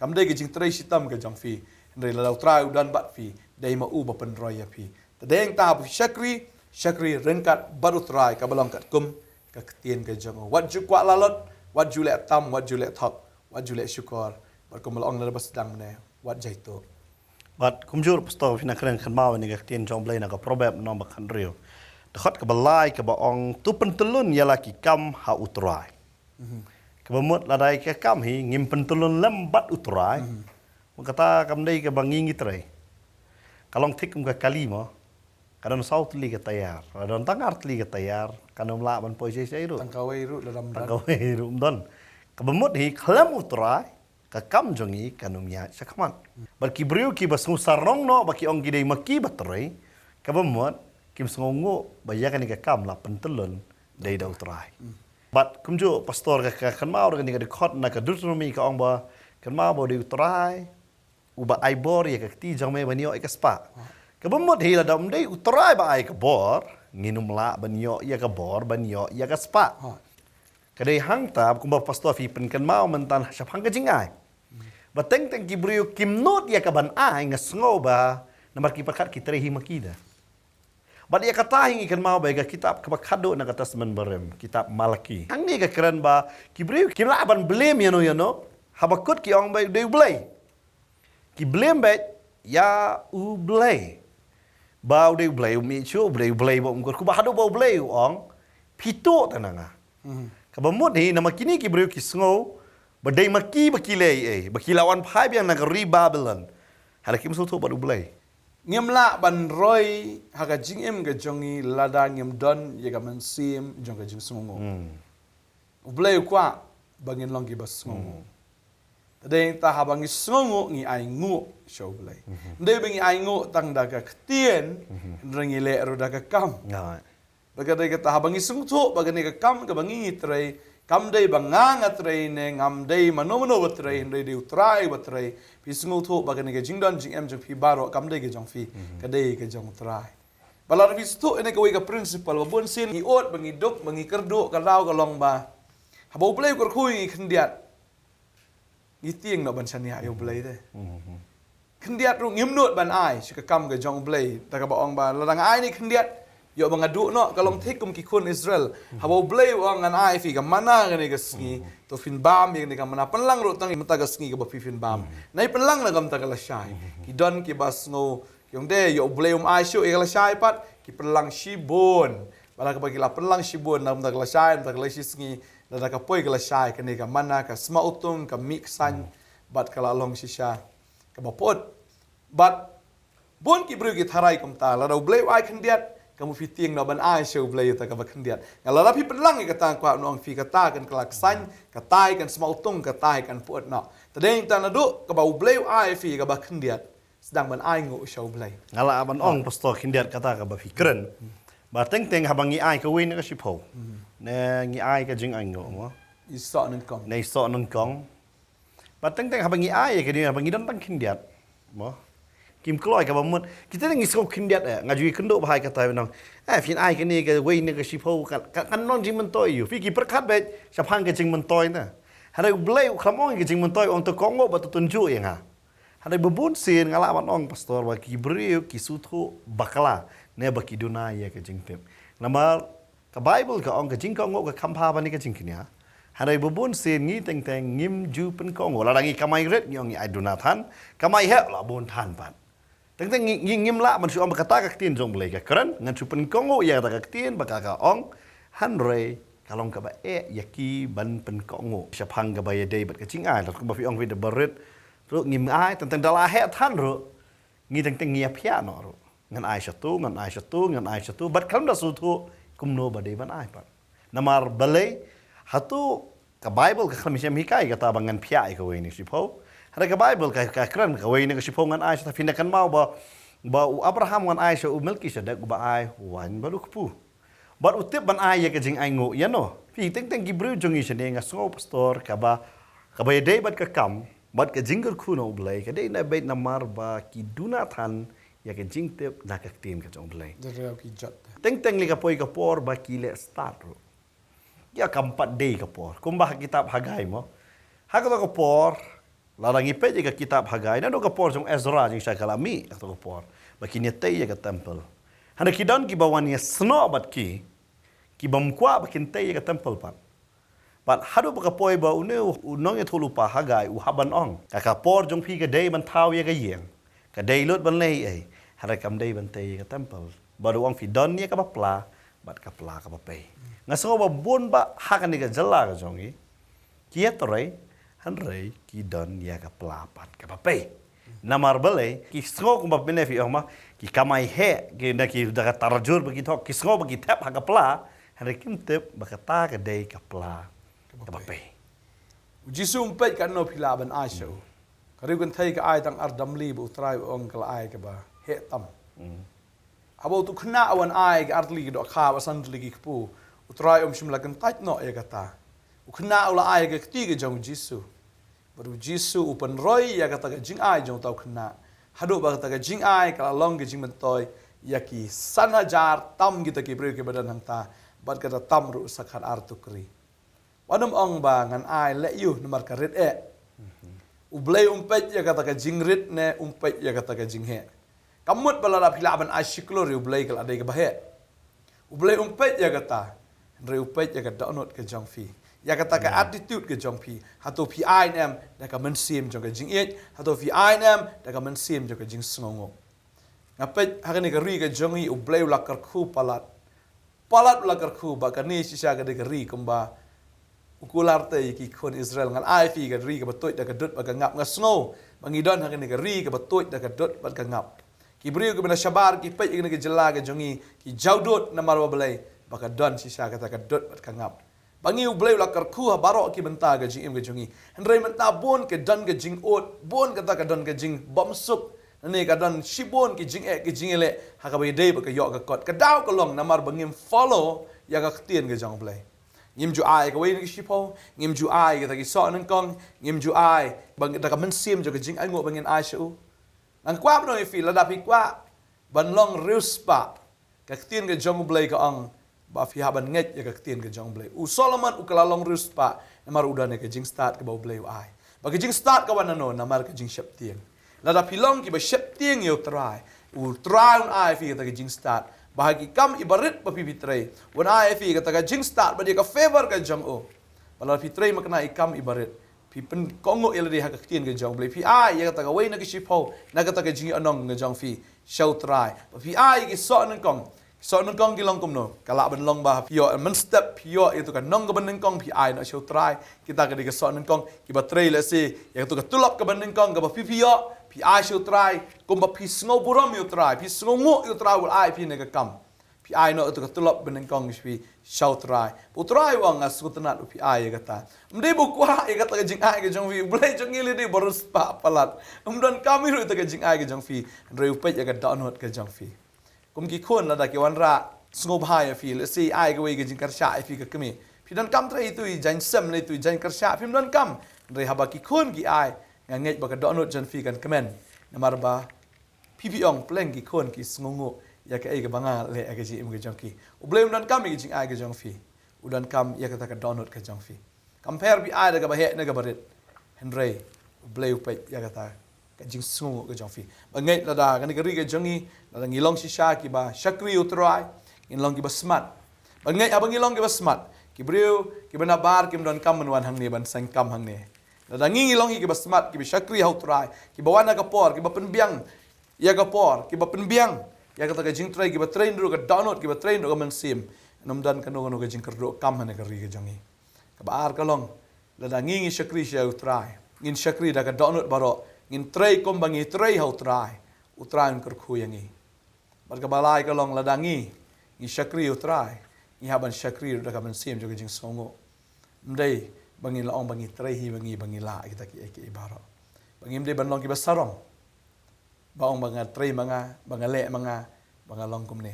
Kam dei ka jingtrei shitom ka jong phi, hynrei lada U Trai u don bad phi, dei ma u ba pynroi ïa phi. Te dei hangta ba phi shakri, shakri ryngkat bad U Trai kaba long katkum ka ktien ka jong u. Wat ju kwah lalot, wat ju leh tam, wat ju leh thok, wat ju leh shukor. Bad kumba la ong lada ba sdang mynne, wat jaituh. Bad kumjuh pastor, phi nang kren kynmaw ïa kane ka ktien jong U Blei na ka Proverb lynnong ba khathynriew, dkhot kaba lai, kaba ong, to pyntyllun ïa la ki kam ha U Trai. Kaba mut lada ïa ka kam hi ngim pyntyllun lem bad U Trai, mut kata kam dei kaba ngi ngi trei. Ka long thik kum ka kali mo. Ka don saw tylli ka tayar, ka don tang ar tylli ka tayar, kan ym lah ban poi shai shai ruh. Tang kawei ruh lada ym don. Tang kawei ruh ym don. Kaba mut hi khlem U Trai, ka kam jong ngi kan ym ïaid shakhmat. Bad ki briew kiba sngew sarong noh ba ki ong ki dei ma ki ba trei, kaba mut kim sngewnguh ba ïa kane ka kam la pyntyllun dei da U Trai. Bad kumjuh pastor, ka, ka kynmaw ruh kane ka dkhot na ka Deuteronomy ka ong ba kynmaw ba u dei U Trai uba ai bor ïa ka kti jong me ban ïoh ïa ka spah. Kaba mut hi lada ym dei U Trai ba ai ka bor, ngin ym lah ban ïoh ïa ka bor ban ïoh ïa ka spah. Ka dei hangta kumba pastor phi pynkynmaw mynta shaphang ka jingai. Ba teng teng ki briew kim nud ïa ka ban ai, nga sngew ba namar ki pyrkhat ki trei hi ma ki da. Bad ïa kata hi ngi kynmaw ba ïa ka kitab kaba khadduh na ka Testament Barim, kitab Malaki, hangne ka kren ba ki briew kim lah ban blame ïano ïano. Haba kut ki ong ba u dei U Blei. Ki blame beit ïa U Blei. Ba u dei U Blei u mih shuh, U Blei, U Blei ba um kyrkhu, ba haduh ba U Blei u ong, phi tuh te na nga. Kaba mut hi namar kine ki briew ki sngew ba dei ma ki ba ki leh ei ei, ba ki la wan phai biang na ka ri Babilon. Hynrei kim sngewthuh bad U Blei. Ngim lah ban roi ha ka jingim ka jong ngi lada ngim don ïa ka mynsiem jong ka jingsngewnguh. U Blei u kwah ba ngin long kiba sngewnguh. Te dei ta haba ngi sngewnguh ngi ai nguh sha U Blei. Ym dei ba ngi ai nguh tang da ka ktien, hynrei ngi leh ruh da ka kam. Ba ka dei kata haba ngi sngewthuh ba kane ka kam kaba ngi ngi trei kam dei ba nga nga trei ne ngam dei mano mano ba trei, hynrei dei U Trai ba trei. Phi sngewthuh ba kane ka jingdon jingem jong phi baroh kam dei ka jong phi, ka dei ka jong U Trai. Ba lada phi sngewthuh ïa kawei ka principle ba bun sien ngi ud, ba ngi duk, ba ngi kyrduh, ka daw ka long ba haba U Blei u kyrkhu ïa ngi khyndiat, ngi tieng noh ban shaniah ïa U Blei te. Khyndiat ruh ngim nud ban ai sha ka kam ka jong U Blei, da kaba ong ba lada nga ai ne khyndiat, ïoh ba nga duh noh, ka long thik kum ki khun Israel. Haba U Blei u ong ngan ai phi ka manna kane ka sngi, to phin bam ïa kane ka manna, pynlang ruh tang mynta ka sngi kaba phi phin bam. Nai pynlang na ka mynta ka lashai. Ki don kiba sngew ki ong de, ïoh U Blei um ai shuh ïa ka lashai pat, ki pynlang shibun. Bad da kaba ki la pynlang shibun na ka mynta ka lashai, mynta ka lai shi sngi, lada ka poi ka lashai, kane ka manna ka sma utung, ka mih ksain, bad ka la long shisha. kaba put. Bad bun ki briew ki tharai kumta, lada U Blei u ai khyndiat, ka mut phi tieng noh ban ai sha U Blei ïa kata kaba khyndiat. Nga lada phi pynlang ïa kata nga kwah ban ong phi kata kan kylla ksain, kata kan smaw tung, kata kan put noh. Te dei tang naduh kaba U Blei u ai phi kaba khyndiat, sdang ban ai nguh sha U Blei. Nga lah ban ong pastor khyndiat kata kaba phi kren. Ba teng teng haba ngi ai kawei na ka shiphew, ne ngi ai ka jingainguh mo, i soh nyngkong, ne i soh nyngkong. Ba teng teng haba ngi ai ïa ka dei haba ngi don tang khyndiat mo. Kim kloi kaba mut. Kita ngi sngew khyndiat eh. Nga ju ïakynduh bha ïa kata, nong. Eh, phin ai kane kawei na ka shiphew, kan, kan, kan long jingmyntoi ïa u. Phi ki pyrkhat beit shaphang ka jingmyntoi na. Hynrei U Blei u khlem ong ïa ka jingmyntoi, u ong to kohnguh bad to tynjuh ïa nga. Hynrei ba bun sien nga lah ban ong pastor ba ki briew ki sngewthuh bakla ne ba ki duna ïa ka jingtip. Namar ka Baibl ka ong ka jingkohnguh ka kham bha ban ïa ka jingkñia. Hynrei ba bun sien ngi teng teng ngim ju pynkohnguh. Lada ngi kamai rit ngi ong ngi ai duna than, kamai heh la bun than pat. Teng teng ngi, ngi ngim lah ban shu ong ba kata ka ktien jong U Blei ka kren, ngan shu pynkohnguh ïa kata ka ktien ba ka ka ong. Hynrei ka long kaba eh ïa ki ban pynkohnguh shaphang kaba ïadei bad ka jingai. Lada kumba phi ong phi da barit ruh ngim ai, teng teng da la heh than ruh ngi teng teng ngi ïa phiah noh ruh. Ngan ai sha tu, ngan ai sha tu, ngan ai sha tu. Bad khlem da sngewthuh kumno ba dei ban ai pat. Namar balei, hato ka Baibl ka khlem shym hikai kata ba ngan phiah ïa kawei na ka shiphew. Hynrei ka Baibl ka, ka kren kawei na ka shiphew ngan ai sha ta. Phin da kynmaw ba, ba u Abraham u wan ai sha u Melkisedek uba ai waiñ bad u kpu. Bad u tip ban ai ïa ka jingainguh ïano. Phi teng teng ki briew jong ngi shane nga sngew pastor kaba, kaba ïadei bad ka kam bad ka jingkyrkhu na U Blei ka dei na beit namar ba ki duna than ïa ka jingtip na ka ktien ka jong U Blei. Da rau ki jot. Teng teng lei ka poi ka por ba ki leh start ruh. Ïa kam pat dei ka por. Kumba ha kitab Hagai mo. Ha kato ka por, lada ngi peit ïa ka kitab Hagai, naduh ka por jong Ezra jingshai ka la mih, ha kato ka por ba kin ïa tei ïa ka temple. Hynrei ki don kiba wan ïasnoh bad ki, ki bym kwah ba kin tei ïa ka temple pat. Bad haduh ba ka poi ba une u, u nongïathuhlypa Hagai u hap ban ong, ka ka por jong phi ka dei ban thaw ïa ka ïing. Ka dei lut ban leh ei, hynrei kam dei ban tei ïa ka temple. Bad u ong phi don ïa kaba pla, bad ka pla kaba pei. Nga sngew ba bun ba ha kane ka jylla ka jong ngi, ki ïatrei, hynrei ki don ïa ka pla pat kaba pei. Namar balei, ki sngew kumba pynne phi ong ma, ki kamai heh, ki na ki da ka tarjur ba ki thok, ki sngew ba ki thep ha ka pla, hynrei kim tip ba kata ka dei ka pla kaba pei. U Jisu um peit katno phi lah ban ai sha u. Ka riew kynthei ka ai tang ar damli bad u Trai u ong ka la ai kaba heh tam. Haba uto u khynnah u wan ai ka ar tylli ki dohkha bad san tylli ki kpu, u Trai um shym la kyntait noh ïa kata. U khynnah u la ai ka kti ka jong u Jisu. Bad u Jisu u pynroi ïa kata ka jingai jong uta u khynnah. Haduh ba kata ka jingai ka la long ka jingmyntoi ïa ki san hajar tam kita ki briew kiba don hangta. Bad kata tam ruh sa khatar tukri. Wat nym ong ba ngan ai leh ïa u namar ka rit eh. U Blei um peit ïa kata ka jingrit ne um peit ïa kata ka jingheh. Ka mut ba lada phi lah ban ai shi klur ïa U Blei ka la dei kaba heh. U Blei um peit ïa kata. Hynrei u peit ïa ka dohnud ka jong phi. Ïa kata ka attitude ka jong phi. Hato phi ai ne em da ka mynsiem jong ka jingïeit. Hato phi ai ne em da ka mynsiem jong ka jingsngewnguh. Nga peit ha kane ka ri ka jong ngi U Blei u la kyrkhu palat. Palat u la kyrkhu ba kane shisha ka dei ka ri kumba u kular te ïa ki khun Israel. Ngan ai phi ka ri kaba tuid da ka dud bad ka ngap. Nga sngew ba ngi don ha kane ka ri kaba tuid da ka dud bad ka ngap. Ki briew kiba na shabar ki peit ïa kane ka jylla ka jong ngi, ki jaw dud namar ba balei ba ka don shisha kata ka dud bad ka ngap. Ba ngi U Blei u la kyrkhu ha baroh ki bynta ka jingim ka jong ngi. Hynrei mynta bun ka don ka jingud, bun kata ka don ka jingbymsuk. Lane ka don shibun ki jingeh ki jingïaleh ha kaba ïadei bad ka ïoh ka kot. Ka daw ka long namar ba ngim follow ïa ka ktien ka jong U Blei. Ngim ju ai kawei na ka shiphew, ngim ju ai kata ki soh nyngkong, ngim ju ai ba da ka mynsiem jong ka jingainguh ba ngin ai sha u. Ngan kwah ban ong ïa phi, lada phi kwah ban long riewspah ka ktien ka jong U Blei ka ong ba phi hap ban ngeit ïa ka ktien ka jong U Blei. U Solomon u ka la long riewspah namar u don ïa ka jingstad kaba U Blei u ai. Ba ka jingstad ka wan nano namar ka jingsheptieng. Lada phi long kiba sheptieng ïa U Trai, U Trai un ai phi kata ka jingstad. Ba ha ki kam iba rit ba phi phi trei, un ai phi kata ka jingstad bad ïa ka favor ka jong u. Ba lada phi trei makna ïa ki kam iba rit, phi pynkohnguh ïa lade ha ka ktien ka jong U Blei. Phi ai ïa kata kawei na ka shiphew na kata ka jingïohnong ka jong phi sha U Trai. Ba phi ai ïa ki soh nyngkong. Ki soh nyngkong ki long kumno? Ka lah ban long ba phi ïoh mynstep phi ïoh ïa katu ka nong kaba nyngkong phi ai noh sha U Trai. Kita ka dei ka soh nyngkong kiba trei lehse ïa katu ka tulop kaba nyngkong kaba phi phi ïoh Phi ai sha u Trai kumba phi sngew burom ïa u Trai, phi sngew nguh ïa u Trai u la ai phi ïa kane ka kam. Phi ai noh ïa ka tulop banyngkong phi sha u Trai. U Trai u ong nga sngewtynnat ba phi ai ïa kata. Ym dei ba u kwah ïa kata ka jingai ka jong phi, u Blei jong ngi lei dei ba riewspah palat. Um donkam ruh ïa kata ka jingai ka jong phi, hynrei u peit ïa ka dohnud ka jong phi. Kum ki khun lada ki wanrah sngewbha ïa phi, lehse ai kawei ka jingkyrshan ïa phi ka kmie. Phi donkam trei ïa itu i jaiñsem ne itu i jaiñkyrshan, phim donkam. Hynrei haba ki khun ki ai, nga ngeit ba ka dohnud jong phi kan kmen. Namar ba phi phi ong pleng ki khun ki sngewnguh ïa kaei kaba nga leh ïa ka jingim ka jong ki. U Blei um donkam ïa ka jingai ka jong phi. U donkam ïa kata ka dohnud ka jong phi. Kam pher phi ai da kaba heh ne kaba rit. Hynrei u Blei u peit ïa kata ka jingsngewnguh ka jong phi. Ba ngeit lada kane ka ri ka jong ngi, lada ngi long shisha kiba shakri u Trai, ngin long kiba smat. Ba ngeit haba ngi long kiba smat, ki briew kiba nabar kim donkam ban wan hangne ban seng kam hangne. Lada ngi ngi long hi kiba smat, kiba shakri ha u Trai, kiba wan ha ka por, kiba pynbiang ïa ka por, kiba pynbiang ïa kata ka jingtrei, kiba trei ruh ka dohnud, kiba trei ruh ka mynsiem. Ngam don kano kano ka jingkyrduh kam ha kane ka ri ka jong ngi. Kaba ar ka long, lada ngi ngi shakri sha u Trai, ngin shakri da ka dohnud baroh, ngin trei kumba ngi trei ha u Trai, u Trai un kyrkhu ïa ngi. Bad kaba lai ka long lada ngi ngi shakri u Trai, ngi hap ban shakri ruh da ka mynsiem jong ka jingsngewnguh. Ym dei ba ngin la ong ba ngi trei hi ba ngi ba ngi lah kita kiei kiei baroh. Ba ngim dei ban long kiba sarong. Ba ong ba nga trei ma nga, ba nga leh ma nga, ba nga long kumne.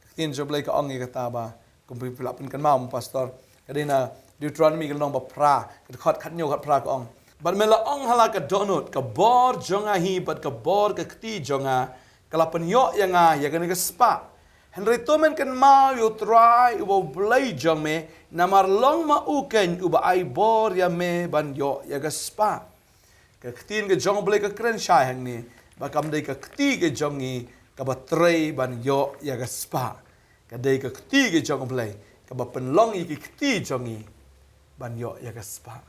Ka ktien jong u Blei ka ong ïa kata ba, kum phi lah pynkynmaw mo pastor. Ka dei na Deuteronomy ka lynnong ba phra, ka dkhot khathynñiew khatphra ka ong. Bad me la ong ha la ka dohnud, ka bor jong nga hi bad ka bor ka kti jong nga, ka la pynïoh ïa nga ïa kane ka spah. Hynrei to men kynmaw ïa u Trai uba u Blei jong me, namar long ma u keiñ uba ai bor ïa me ban ïoh ïa ka spah. Ka ktien ka jong u Blei ka kren shai hangne, ba kam dei ka kti ka jong ngi kaba trei ban ïoh ïa ka spah. Ka dei ka kti ka jong u Blei kaba pynlong ïa ki kti jong ngi ban ïoh ïa ka spah.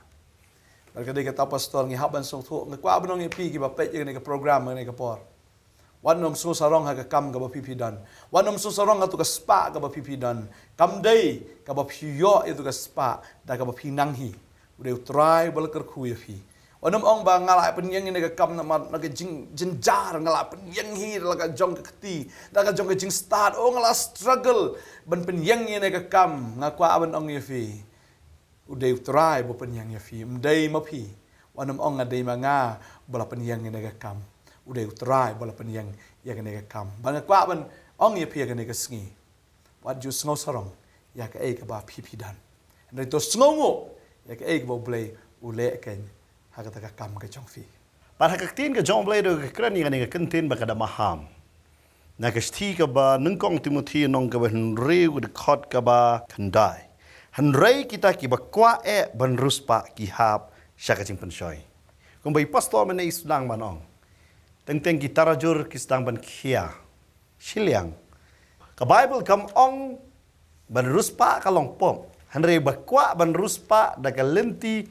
Bad ka dei kata pastor ngi hap ban sngewthuh, nga kwah ban ong ïa phi kiba peit ïa kane ka program ha kane ka por. Wat nym sngewsarong ha ka kam kaba phi phi don. Wat nym sngewsarong ha tu ka spah kaba phi phi don. Kam dei kaba phi ïoh ïa tu ka spah da kaba phi nang hi. U dei u Trai ba la kyrkhu ïa phi. Wat nym ong ba nga la pynïeng ïa kane ka kam namar na ka jing, jynjar, nga la pynïeng hi da la ka jong ka kti, da ka jong ka jingstad. Oh, nga la struggle ban pynïeng ïa kane ka kam. Nga kwah ban ong ïa phi, u dei u Trai ba pynïeng ïa phi, ym dei ma phi. Wat nym ong nga dei ma nga ba la pynïeng ïa kane ka kam. U dei u Trai ba la pynïeng ïa kane ka kam. Bad nga kwah ban ong ïa phi ha kane ka sngi, wat ju sngewsarong ïa kaei kaba phi phi don. Hynrei to sngewnguh ïa kaei kaba u Blei u leh keiñ ha kata ka kam ka jong phi. Bad ha ka ktien ka jong u Blei ruh ka kren ïa kane ka kyntien ba ka da maham. Na ka shithi kaba nyngkong Timothi lynnong kaba hynriew ka dkhot kaba khyndai. Hynrei kita kiba kwah eh ban riewspah ki hap sha ka jingpynshoi. Kumba i pastor mynne i sdang ban ong, teng teng ki tarajur ki sdang ban khia shiliang. Ka Baibl kam ong ban riewspah ka long pop. Hynrei ba kwah ban riewspah da ka lynti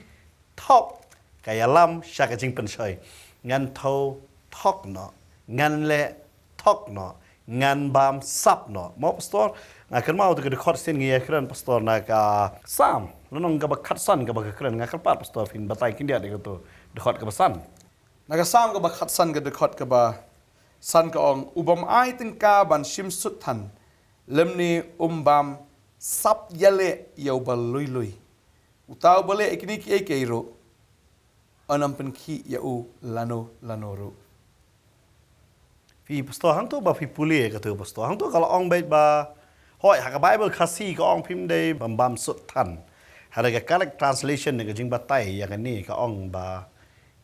thok ka ïalam sha ka jingpynshoi. Ngan thew thok noh, ngan leh thok noh, ngan bam sap noh. Mo pastor, nga kynmaw tu ka dkhot sien ngi ïa kren pastor na ka Salm lynnong kaba khatsan kaba ka kren, nga kyrpad pastor phin batai khyndiat ïa katu dkhot kaba san. Na ka Salm kaba khatsan ka dkhot kaba san ka ong, u bym ai tyngka ban shim sut than, lymne um bam sap ïaleh ïa uba lui lui. Uta uba leh ïa kine kiei kiei ruh, yn ym pynkhih ïa u lano lano ruh. Phi pastor, hangto ba phi pule ïa katu pastor, hangto ka la ong beit ba, hooid, ha ka Baibl Khasi ka ong phim dei ban bam sut than. Hynrei ka correct translation ne ka jingbatai ïa kane ka ong ba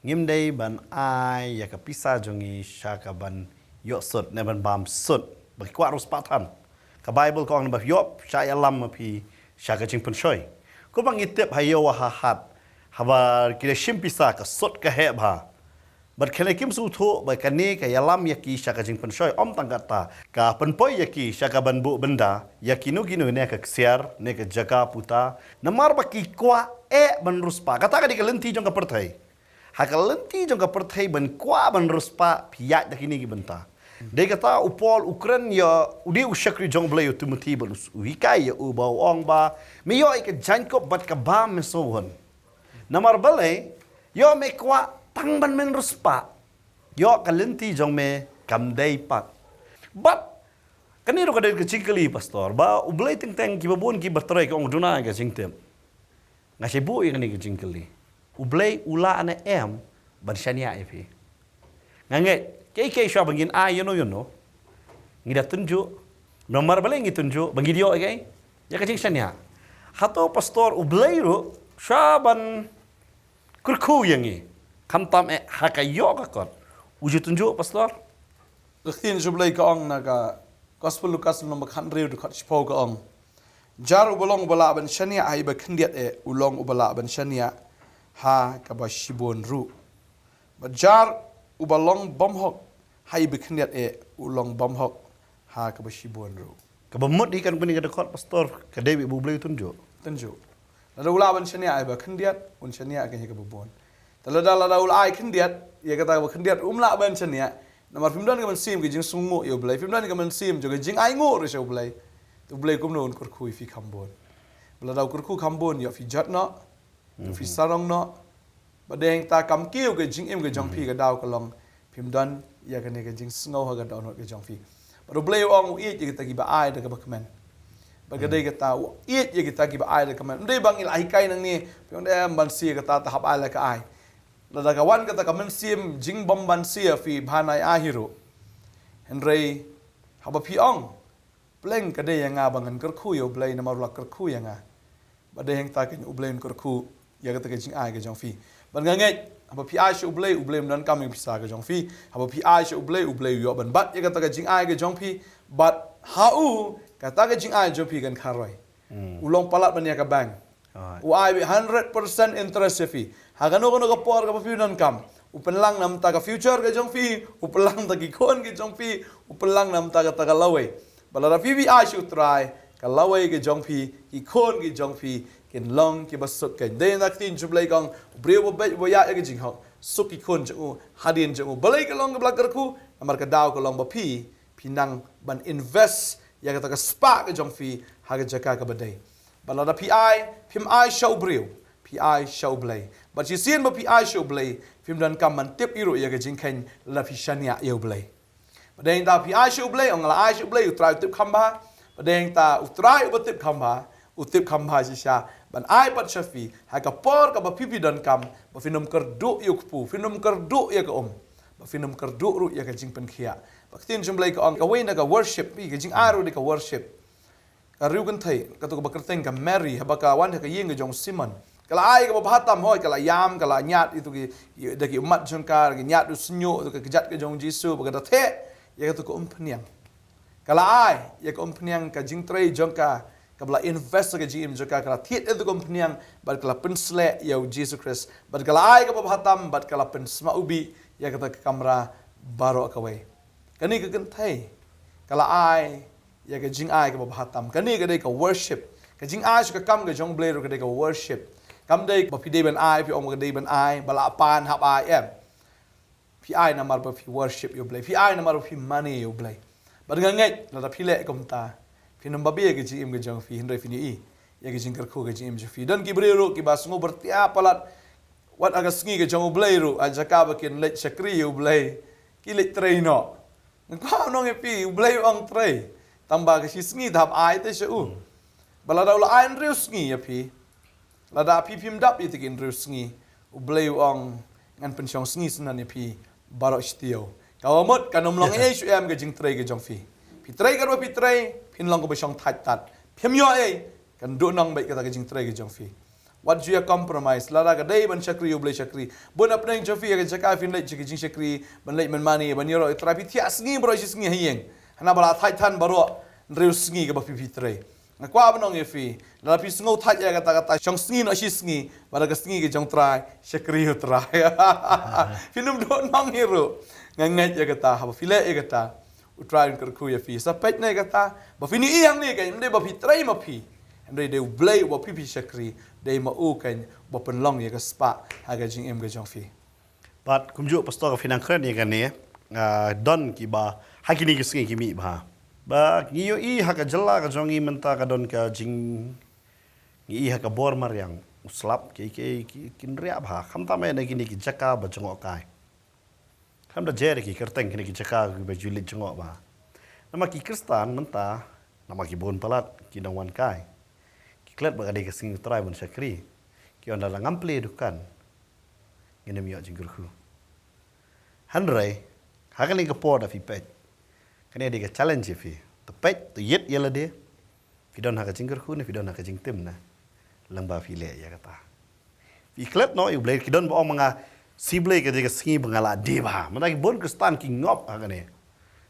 ngim dei ban ai ïa ka pisa jong ngi sha ka ban ïoh sut ne ban bam sut, ba ki kwah riewspah than. Ka Baibl ka ong ba ïoh shah ïalam ma phi sha ka jingpynshoi. Kumba ngi tip ha ïew ha hat, haba ki da shim pisa ka sut ka heh bha. Bad kane kim sngewthuh ba kane ka ïalam ïa ki sha ka jingpynshoi, ym tang kata, ka pynpoi ïa ki sha ka ban buh bynda ïa kino kino ne ka ksiar ne ka jaka puta, namar ba ki kwah eh ban riewspah. Kata ka dei ka lynti jong ka pyrthei. Ha ka lynti jong ka pyrthei ban kwah ban riewspah phi ïaid da kine ki bynta. Dei kata u Paul u kren ïa u dei u shakri jong u Blei u Timothi bad u hikai ïa u ba u ong ba me ïoh ïa ka jaiñkup bad ka bam me sngewhun. Namar balei? Ïoh me kwah tang ban men riewspah. Ïoh ka lynti jong me kam dei pat. Bad kane ruh ka dei ka jingkylli, Pastor, ba U Blei teng teng kiba bun kiba trei ki ong duna ka jingtip. Nga shai buh ïa kane ka jingkylli. U Blei u lah ne em ban shaniah ïa phi? Nga ngeit, kiei kiei shuwa ba ngin ai ïano ïano, ngi da tynjuh. Namar balei ngi tynjuh? Ba ngi ïoh ïa ka, ïa ka jingshaniah. Hato, Pastor, U Blei ruh shuwa ban kyrkhu ïa ngi, khamtam eh ha ka ïoh ka kot, u ju tynjuh, Pastor? Ka ktien jong U Blei ka ong na ka Gospel Lukas lynnong ba khathynriew dkhot shiphew ka ong: Jar uba long uba lah ban shaniah ha iba khyndiat eh, u long uba lah ban shaniah ha kaba shibun ruh. Bad jar uba long bymhok ha iba khyndiat eh, u long bymhok ha kaba shibun ruh. Kaba mut hi kan kane ka dkhot, Pastor, ka dei ba U Blei u tynjuh. Tynjuh. Lada u lah ban shaniah ha iba khyndiat, un shaniah ha kane kaba bun. Te lada, lada u lah ai khyndiat ïa kata kaba khyndiat, um lah ban shaniah. Namar phim don ka mynsiem ka jingsngewnguh ïa U Blei, phim don ka mynsiem jong ka jingainguh ruh sha U Blei. Te U Blei kumno un kyrkhu ïa phi kham bun? Ba lada u kyrkhu kham bun, ïoh phi jot noh, ïoh phi sarong noh. Bad dei hangta kam kiew ka jingim ka jong phi, ka daw ka long phim don ïa kane ka jingsngew ha ka dohnud ka jong phi. Bad U Blei u ong u ïeit ïa kita kiba ai da kaba kmen. Bad ka dei kata, u ïeit ïa kita kiba ai da kmen. Ym dei ba ngi la hikai nangne, phi ong, dei ban siew kata te hap ai la ka ai. Lada ka wan kata ka mynsiem jingbym ban siew ïa phi, bha nai ai hi ruh. Hynrei haba phi ong, pleng ka dei ïa nga ba ngan kyrkhu ïa U Blei namar u la kyrkhu ïa nga. Bad dei hangta kan U Blei un kyrkhu ïa kata ka jingai ka jong phi. Bad nga ngeit, haba phi ai sha U Blei, U Blei um donkam ïa ka pisa ka jong phi. Haba phi ai sha U Blei, U Blei u ïoh ban bat ïa kata ka jingai ka jong phi. Bad ha u, kata ka jingai jong phi kan kharoi. U long palat ban ïa ka bank. U ai beit hundred percent interest ïa phi. Ha kano kano ka por kaba phi donkam, u pynlang na bynta ka future ka jong phi, u pynlang na bynta ki khun ki jong phi, u pynlang na bynta kata ka lawei. Bad lada phi, phi ai sha U Trai, ka lawei ka jong phi, ki khun ki jong phi kin long kiba suk keiñ. Dei na ka ktien jong U Blei ka ong, u briew uba beit uba ïaid ïa ka jinghok, suk ki khun jong u hadien jong u. Balei ka long kaba la kyrkhu? Namar ka daw ka long ba phi, phi nang ban invest ïa kata ka spah ka jong phi ha ka jaka kaba dei. Bad lada phi ai, phim ai sha u briew, phi ai sha U Blei. Bad shisien ba phi ai sha U Blei, phim donkam ban tip hi ruh ïa ka jingkheiñ lada phi shaniah ïa U Blei. Bad dei hangta phi ai sha U Blei, ong la ai sha U Blei, U Trai u tip kham bha. Bad dei hangta U Trai uba tip kham bha, u tip kham bha shisha ban ai pat sha phi ha ka por kaba phi, phi donkam, ba phin ym kyrduh ïa u kpu, phin ym kyrduh ïa ka um, ba phin ym kyrduh ruh ïa ka jingpynkhiah. Ba ka ktien jong U Blei ka ong, kawei na ka worship, phi, ka jingai ruh dei ka worship. Ka riewkynthei, kato kaba kyrteng ka Mary, haba ka wan ha ka ïing ka jong u Simon, ka la ai kaba bha tam, hooid, ka la ïam, ka la ñiad ïa kito ki, da ki ummat jong ka, ka ñiad u shñiuh, ka kjat ka jong u Jisu, bad ka da theh ïa kato ka umphniang. Ka la ai ïa ka umphniang, ka jingtrei jong ka, kaba la invest ha ka jingim jong ka, ka la thied ïa kato ka umphniang, bad ka la pynsleh ïa u Jisu Khrist, bad ka la ai kaba bha tam, bad ka la pynsma ubih ïa kata ka kamra baroh kawei. Kane ka kynthei ka la ai ïa ka jingai kaba bha tam. Kane ka dei ka worship. Ka jingai sha ka kam ka jong U Blei ruh ka dei ka worship. Kam dei ba phi dei ban ai, phi ong ba ka dei ban ai, ba la pan hap ai, em. Phi ai namar ba phi worship ïa U Blei. Phi ai namar ba phi mane ïa U Blei. Bad nga ngeit lada phi leh kumta, phin ym babe ïa ka jingim ka jong phi, hynrei phin ïohi ïa ka jingkyrkhu ka jingim jong phi. Don ki briew ruh kiba sngew byrtia palat, wat ha ka sngi ka jong U Blei ruh, ha jaka ba kin leit shakri ïa U Blei, ki leit trei noh. Nga kwah ban ong ïa phi, U Blei u ong trei, tangba ka shisngi te hap ai te sha u. Bad lada u la ai hynriew sngi ïa phi, lada phi phim dap ïa kito ki hynriew sngi, U Blei u ong, ngan pynshong sngi syndon ïa phi baroh shi taïew. Kaba mut kan ym long ei ei shuh em ka jingtrei ka jong phi. Phi trei katba phi trei, phin long kaba shongthait tad. Phim ïoh ei, kan duhnong beit kata ka jingtrei ka jong phi. Wat ju ïa compromise. Lada ka dei ban shakri, U Blei shakri. Bun hapdeng jong phi ha ka jaka phin leit sha ka jingshakri, ban leit ban mane, ban ïaroh ïa U Trai, phi thiah sngi baroh shi sngi ha ïing. Hana ba la thait than baroh hynriew sngi kaba phi, phi trei. Nga kwah ban ong ïa phi, lada phi sngew thait ïa kata, kata shong sngi noh shi sngi, bad ha ka sngi ka jong U Trai, shakri ïa U Trai. Phin ym duhnong hi ruh. Nga ngeit ïa kata, haba phi leh ïa kata, U Trai un kyrkhu ïa phi. Sa peit na ïa kata, ba phin ïohi hangne kan, ym dei ba phi trei ma phi, hynrei dei U Blei uba phi, phi shakri, dei ma u kan uba pynlong ïa ka spah ha ka jingim ka jong phi. Bad kumjuh, Pastor, ka phi nang kren ïa kane, ah, don kiba ha kine ki sngi ki mih bha. Ba ngi ïohi ha ka jylla ka jong ngi mynta ka don ka jing, ngi ïohi ha ka bor mariang, u slap, ki, ki, ki, kin riah bha. Khamtam eh na kine ki jaka ba jngohkai. Namar da jer ki kyrteng kine ki jaka kiba ju leit jngoh ba. Namar ki Khristan mynta, namar ki bun palat ki nongwan kai, ki klet ba ka dei ka sngi U Trai ban shakri. Ki ong lada ngam plie dukan, ngin ym ïoh jingkyrkhu. Hynrei ha kane ka por da phi peit, kane dei ka challenge ïa phi. To peit, to ïit ïa lade. Phi don ha ka jingkyrkhu ne phi don ha ka jingtim ne? Lyngba phi leh ïa kata. Phi klet noh ïa U Blei, ki don ba ong ma nga, sngi Blei ka dei ka sngi ba nga la die bha. Mynta ki bun Khristan ki ngop ha kane.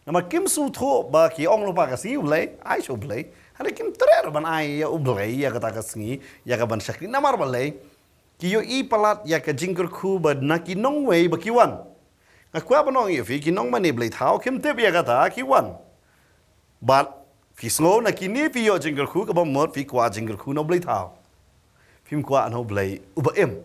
Namar kim sngewthuh ba ki ong lypa ka sngi U Blei, ai sha U Blei. Hynrei kim treh ban ai ïa U Blei ïa kata ka sngi, ïa ka ban shakri. Namar balei? Ki ïohi palat ïa ka jingkyrkhu ba na ki nongwei ba ki wan. Nga kwah ban ong ïa phi, ki nongmane blei thaw kim tip ïa kata, ki wan. Bad phi sngew na kine phi ïoh jingkyrkhu, kaba mut phi kwah jingkyrkhu na U Blei thaw. Phim kwah na U Blei uba im.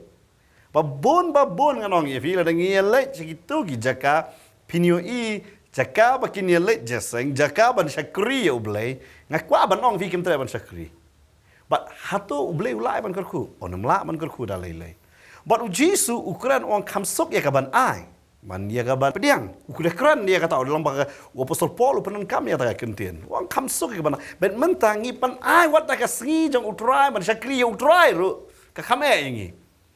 Ba bun, ba bun ngan ong ïa phi, lada ngi ïaleit sha kito ki jaka, phin ïohi jaka ba kin ïaleit jingïaseng, jaka ban shakri ïa U Blei. Nga kwah ban ong ïa phi, kim treh ban shakri. Bad hato U Blei u lah ban kyrkhu? Un ym lah ban kyrkhu da lei lei. Bad U Jisu u kren, u ong kham suk ïa ka ban ai, man ïa ka ban pdiang. U kren ïa kata, u long ba ka, u Apostol Paul u pyndonkam ïa kata ka ktien. U ong kham suk ïa ka ban ai. Bad mynta ngi pyn-ai wat da ka sngi jong U Trai, ban shakri ïa U Trai ruh, ka kham eh ïa ngi.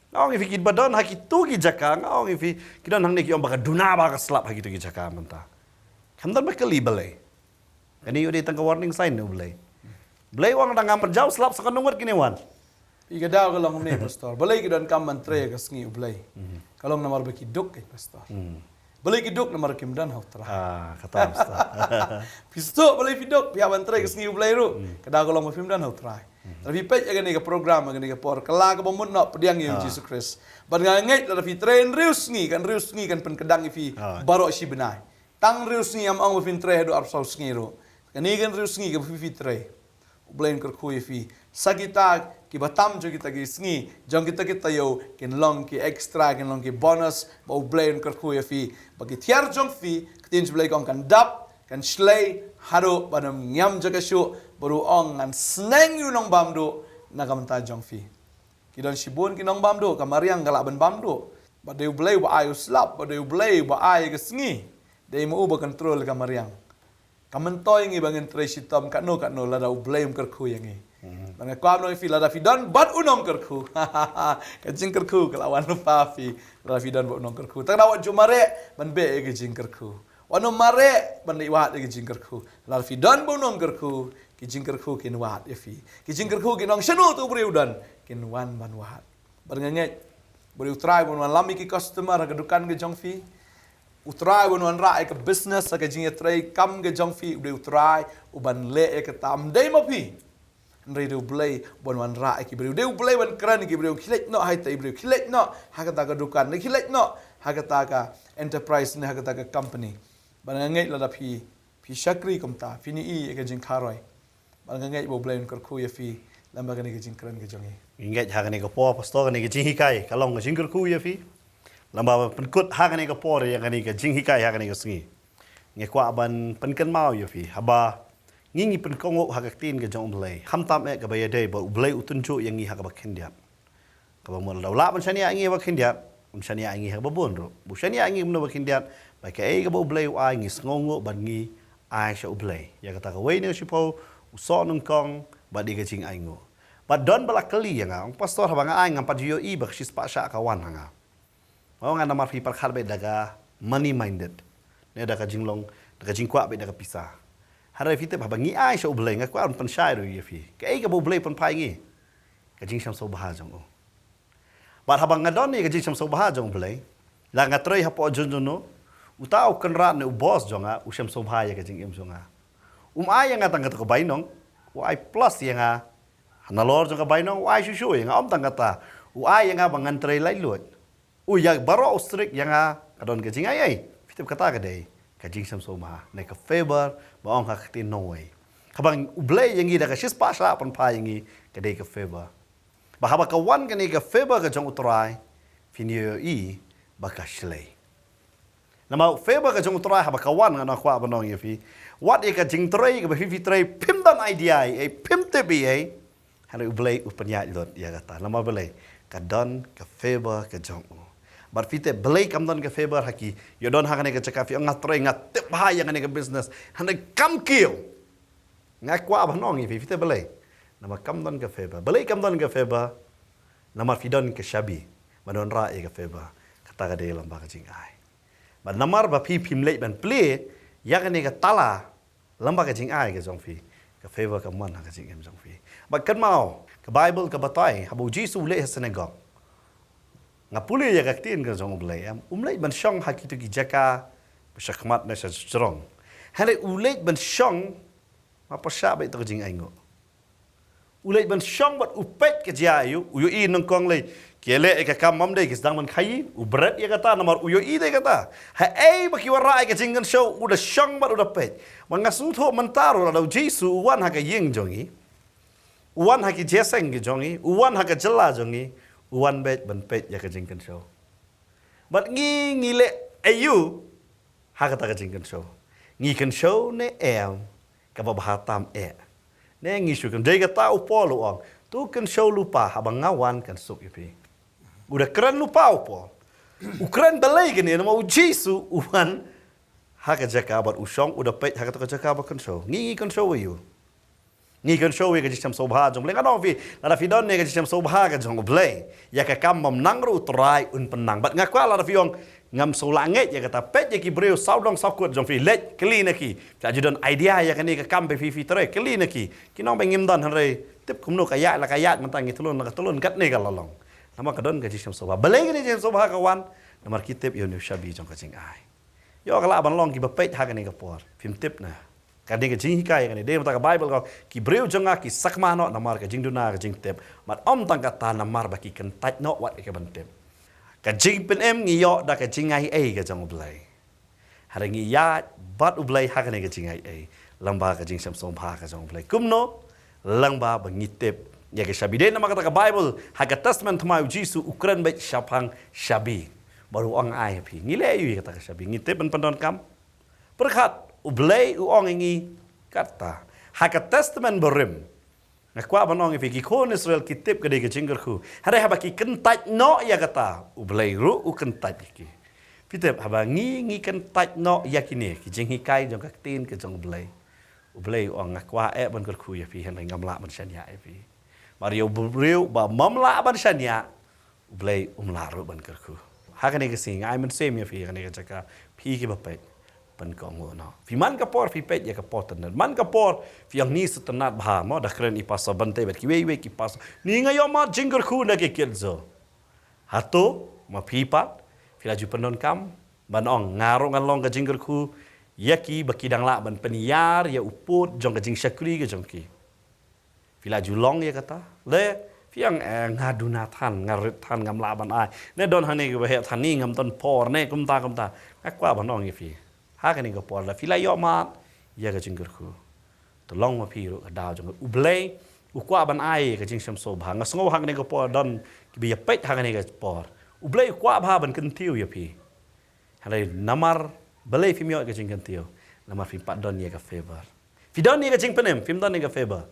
Nga ong ïa phi, kiba don ha kito ki jaka, nga ong ïa phi, ki don hangne ki ong ba ka duna ba ka slap ha kito ki jaka mynta. Kham don ba kali balei. Kane ïoh dei tang ka warning sign na U Blei. Blei u ong da ngam pynjaw slap sa katno ngut kine wan. Phi, ka daw ka long ne, Pastor. Balei ki donkam ban trei ka sngi U Blei? Ka long namar ba ki duk, eh, Pastor. Balei ki duk? Namar kim don ha U Trai. Ah, kata, Pastor. Phi sngewthuh balei phi duk, phi hap ban trei ka sngi U Blei ruh. Ka daw ka long ba phim don ha U Trai. Lada phi peit ïa kane ka program, ïa kane ka por, ka la kaba mut noh pdiang ïa U Jisu Khrist. Bad nga ngeit lada phi trei hynriew sngi, ka hynriew sngi kan pynkdang ïa phi baroh shi bnai. Tang hynriew sngi, ym ong ba phin trei haduh arphew saw sngi ruh. Kane ka hynriew sngi kaba phi, phi trei, U Blei un kyrkhu ïa phi. Sa kita kiba tam jong kita ki sngi, jong kita ki taïew, kin long ki extra, kin long ki bonus, ba U Blei un kyrkhu ïa phi. Ba ki tiar jong phi, ka ktien U Blei ka ong, kan dap, kan shlei, haduh ban ym ngiam jaka shuh, bad u ong ngan sneng ïa u nongbam duh na ka bynta jong phi. Ki don shibun ki nongbam duh, ka mariang ka lah ban bam duh. Bad dei U Blei uba ai u slap, bad dei U Blei uba ai ka sngi. Dei ma u ba control ka mariang. Ka myntoi ngi ba ngin trei shitom katno katno lada U Blei um kyrkhu ïa ngi. Bad nga kwah ban ong ïa phi, lada phi don bad u nongkyrkhu. Ka jingkyrkhu ka la wan lypa phi, lada phi don bad u nongkyrkhu. Tang da wat ju mareh ban beh ïa ka jingkyrkhu. Wat nym mareh ban leit wad ïa ka jingkyrkhu. Lada phi don bad u nongkyrkhu, ki jingkyrkhu kin wad ïa phi. Ki jingkyrkhu kin ong, shano tu u briew u don, kin wan ban wad. Bad nga ngeit ba U Trai un wan lam ïa ki customer ha ka dukan ka jong phi. U Trai un wanrah ïa ka business ha ka jingïatreikam ka jong phi. U dei U Trai uban leh ïa kata, ym dei ma phi. Hynrei dei U Blei uban wanrah ïa ki briew. Dei U Blei uban kren ïa ki briew, khie leit noh ha ita i briew, khie leit noh ha kata ka dukan, khie leit noh ha kata ka enterprise ne ha kata ka company. Bad nga ngeit lada phi, phi shakri kumta, phin ïohi ïa ka jingkharoi. Bad nga ngeit ba U Blei un kyrkhu ïa phi lyngba kane ka jingkren ka jong ngi. Ngi ngeit ha kane ka por, Pastor, kane ka jinghikai ka long ka jingkyrkhu ïa phi. Lyngba ba pynkut ha kane ka por ïa kane ka jinghikai ha kane ka sngi, nga kwah ban pynkynmaw ïa phi, haba ngi, ngi pynkohnguh ha ka ktien ka jong U Blei, khamtam eh kaba ïadei ba U Blei u tynjuh ïa ngi ha kaba khyndiat. Kaba mut lada u lah ban shaniah ïa ngi ha kaba khyndiat, un shaniah ïa ngi ha kaba bun ruh. Ba u shaniah ïa ngi kumno ba khyndiat? Ba kaei kaba U Blei u ai, ngi sngewnguh bad ngi ai sha U Blei ïa kata kawei na ka shiphew u soh nyngkong bad ïa ka jingainguh. Bad don ba la kylli ïa nga, ong, Pastor, haba nga ai, ngam pat ju ïohi ba ka shispah shah ka wan ha nga. Nga ong, namar phi pyrkhat beit da ka money minded, ne da ka jinglong, da ka jingkwah beit da ka pisa. Hynrei phi tip, haba ngi ai sha U Blei, nga kwah ban pynshai ruh ïa phi, kaei kaba U Blei u pynphai ïa ngi? Ka jingshem sngewbha jong u. Bad haba nga don ïa ka jingshem sngewbha jong U Blei, la nga trei hapoh jong juno, uta u kynrad ne u boss jong nga u shem sngewbha ïa ka jingim jong nga. Um ai ïa nga tang kata ka bainong, u ai plus ïa nga. Nalor jong ka bainong u ai shuh shuh ïa nga, ym tang kata, u ai ïa nga ba ngan trei laitluid. U ïa baroh u strict ïa nga, ka don ka jingai ei. Phi tip, kata ka dei ka jingshem sngewbha ne ka favor ba ong ha ka ktien nongwei. Haba U Blei ïa ngi da ka shispah shah pynphai ïa ngi, ka dei ka favor. Ba haba ka wan kane ka favor ka jong U Trai, phin ïohi ba ka shlei. Namar favor ka jong U Trai haba ka wan, nga kwah ban ong ïa phi, wat ïa ka jingtrei kaba phi, phi trei phim don idea ei, phim tip ei, hynrei U Blei u pynïaid lut ïa kata. Namar balei? Ka don ka favor ka jong u. Bad phi tip balei kam don ka favor ha ki. Ïoh don ha kane ka jaka phi ong nga trei, nga tip bha ïa kane ka business. Hynrei kam kiew. Nga kwah ban ong ïa phi, phi tip balei. Namar kam don ka favor. Balei kam don ka favor. Namar phi don ka shabi. Ban don rah ïa ka favor. Kata ka dei lem bad ka jingai. Bad namar ba phi phim leit ban plie ïa kane ka tala lem bad ka jingai ka jong phi. Ka favor kam wan ha ka jingim jong phi. Bad kynmaw, ka Bible ka batai, haba u Jisu u leit ha synagogue. Nga pule ïa ka ktien ka jong U Blei, em. Um leit ban shong ha kito ki jaka ba shakhmat ne shajrong. Hynrei u leit ban shong, ma pyrshah beit to ka jingainguh. U leit ban shong bad u peit ka jia aïu, u ïohi nyngkong lei. Ki leh ïa ka kam mam dei ki sdang ban khaïi, u bret ïa kata namar u ïohi dei kata. Haei ba ki wanrah ïa ka jingkynshew, u da shong bad u da peit. Bad nga sngewthuh mynta ruh lada u Jisu u wan ha ka ïing jong ngi. U wan ha ki jingïaseng ki jong ngi, u wan ha ka jylla jong ngi, u wan beit ban peit ïa ka jingkynshew. Bad ngi ngi leh aïu ha kata ka jingkynshew. Ngi kynshew ne em, kaba bha tam eh. Ne ngi shu kynshew, dei kata u Paul u ong. To kynshew lypa haba nga wan kan suk ïa phi. U da kren lypa u Paul. U kren balei kane namar u Jisu u wan ha ka jaka bad u shong u da peit ha kata ka jaka ba kynshew. Ngi ngi kynshew aïu. Ngi kynshew ïa ka jingshem sngewbha jong U Blei, ngan ong phi, lada phi don ïa ka jingshem sngewbha ka jong U Blei. Ïa ka kam bym nang ruh U Trai un pynnang. Bad nga kwah lada phi ong ngam sngewlah ngeit ïa kata, peit ïa ki briew sawdong sawkut jong phi, leit kylli na ki. Phi ju don idea ïa kane ka kam ba phi phi trei, kylli na ki. Ki ong ba ngim don, hynrei tip kumno ka ïaid la ka ïaid, mynta ngi tylun la ka tylun, katne ka la long. Namar ka don ka jingshem sngewbha. Balei kane ka jingshem sngewbha ka wan? Namar ki tip ïa une u shabi jong ka jingai. Ïoh ka lah ban long kiba peit ha kane ka por. Phim tip na. Kane ka jinghikai kane, dei mynta ka Bible ka ong, ki briew jong nga ki sakma noh namar ka jingduna ka jingtip. Bad ym tang kata, namar ba ki kyntait noh wat ïa ka ban tip. Ka jingpynim ngi ïoh da ka jingaiei ka jong U Blei. Hynrei ngi ïaid bad U Blei ha kane ka jingaiei. Lem bad ka jingshem sngewbha ka jong U Blei. Kumno? Lem bad ba ngi tip ïa ka shabi. Dei namar kata ka Bible, ha ka Testament Thymmai u Jisu u kren beit shaphang shabi. Bad u ong ai ha phi. Ngi leh aïu ïa kata ka shabi. Ngi tip ban pyndonkam. Pyrkhat, U Blei u ong ïa ngi kata. Ha ka Testament Barim. Nga kwah ban ong ïa phi, ki khun Israel ki tip ka dei ka jingkyrkhu. Hynrei haba ki kyntait noh ïa kata, U Blei ruh u kyntait ïa ki. Phi tip, haba ngi ngi kyntait noh ïa kine ki jinghikai jong ka ktien ka jong U Blei. U Blei u ong nga kwah eh ban kyrkhu ïa phi, hynrei ngam lah ban shaniah ïa phi. Mar ïa u briew ba ym lah ban shaniah, U Blei um lah ruh ban kyrkhu. Ha kane ka sngi nga ai mynsiem ïa phi ha kane ka jaka, phi kiba peit, pynkohnguh noh. Phi man ka por phi peit ïa ka por tynnad. Man ka por phi ong ni sngewtynnad bha mo, da kren i pastor Bante bad kiwei wei ki pastor. Ni nga ïoh mad jingkyrkhu na ki kit zo. Hato ma phi pat phi la ju pyndonkam ban ong nga ruh ngan long ka jingkyrkhu ïa ki ba ki dang lah ban pynïar ïa u pud jong ka jingshakri ka jong ki. Phi la ju long ïa kata. Le phi ong eh, nga duna than, nga rit than, ngam lah ban ai. Ne don hangne kiba heh than ni ngam don por ne kumta kumta. Nga kwah ban ong ïa phi. Ha kane ka por la phi la ïoh mad ïa ka jingkyrkhu. To long ma phi ruh ka daw jong U Blei u kwah ban ai ka jingshem sngewbha. Nga sngew ha kane ka por don kiba ïa peit ha kane ka por. U Blei u kwah bha ban kyntiew ïa phi. Hynrei namar balei phim ïoh ka jingkyntiew? Namar phim pat don ïa ka favor. Phi don ïa ka jingpynim, phim don ïa ka favor.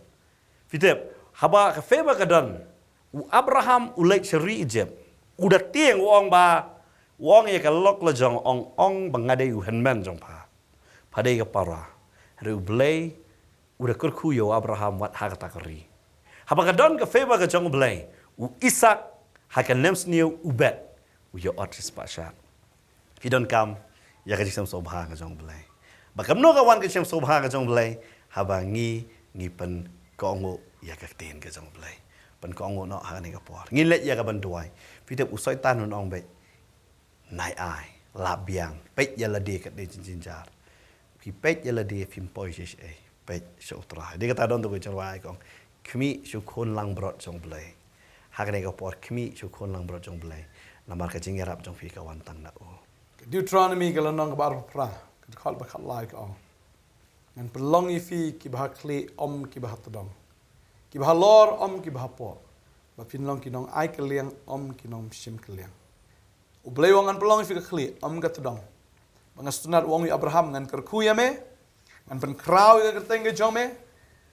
Phi tip, haba ka favor ka don, u Abraham u leit sha ri Egypt. U da tieng u ong ba, u ong ïa ka lok la jong, ong ong ba nga dei u hynmen jong pha. Pha dei ka para. Hynrei U Blei u da kyrkhu ïa u Abraham wat ha kata ka ri. Haba ka don ka favor ka jong U Blei, u Isak ha ka nemsniew u bet, u ïoh ot shispah shad. Phi donkam ïa ka jingshem sngewbha ka jong U Blei. Ba kumno ka wan ka jingshem sngewbha ka jong U Blei, haba ngi ngi pynkohnguh ïa ka ktien ka jong U Blei. Pynkohnguh noh ha kane ka por. Ngin leit ïa ka ban duwai. Phi tip u Soitan un ong beit. Nai ai, la biang, peit ïa lade katne jingjynjar. Phi peit ïa lade phim poi shisha, peit sha U Trai. Dei kata don tu ka jingrwai ka ong, khmih sha u khun langbrot jong U Blei. Ha kane ka por khmih sha u khun langbrot jong U Blei. Namar ka jingïarap jong phi ka wan tang na u. Deuteronomy ka lynnong kaba arphew phra, ka dkhot ba khatlai ka ong. Ngan pynlong ïa phi kiba ha khlieh ym kiba ha tdong. Kiba halor ym kiba hapoh. Ba phin long ki nongai kylliang ym ki nongshim kylliang. U Blei u ong ngan pynlong ïa phi ka khlieh ym ka tdong. Ba nga sngewtynnad u ong ïa u Abraham ngan kyrkhu ïa me. Ngan pynkhraw ïa ka kyrteng ka jong me.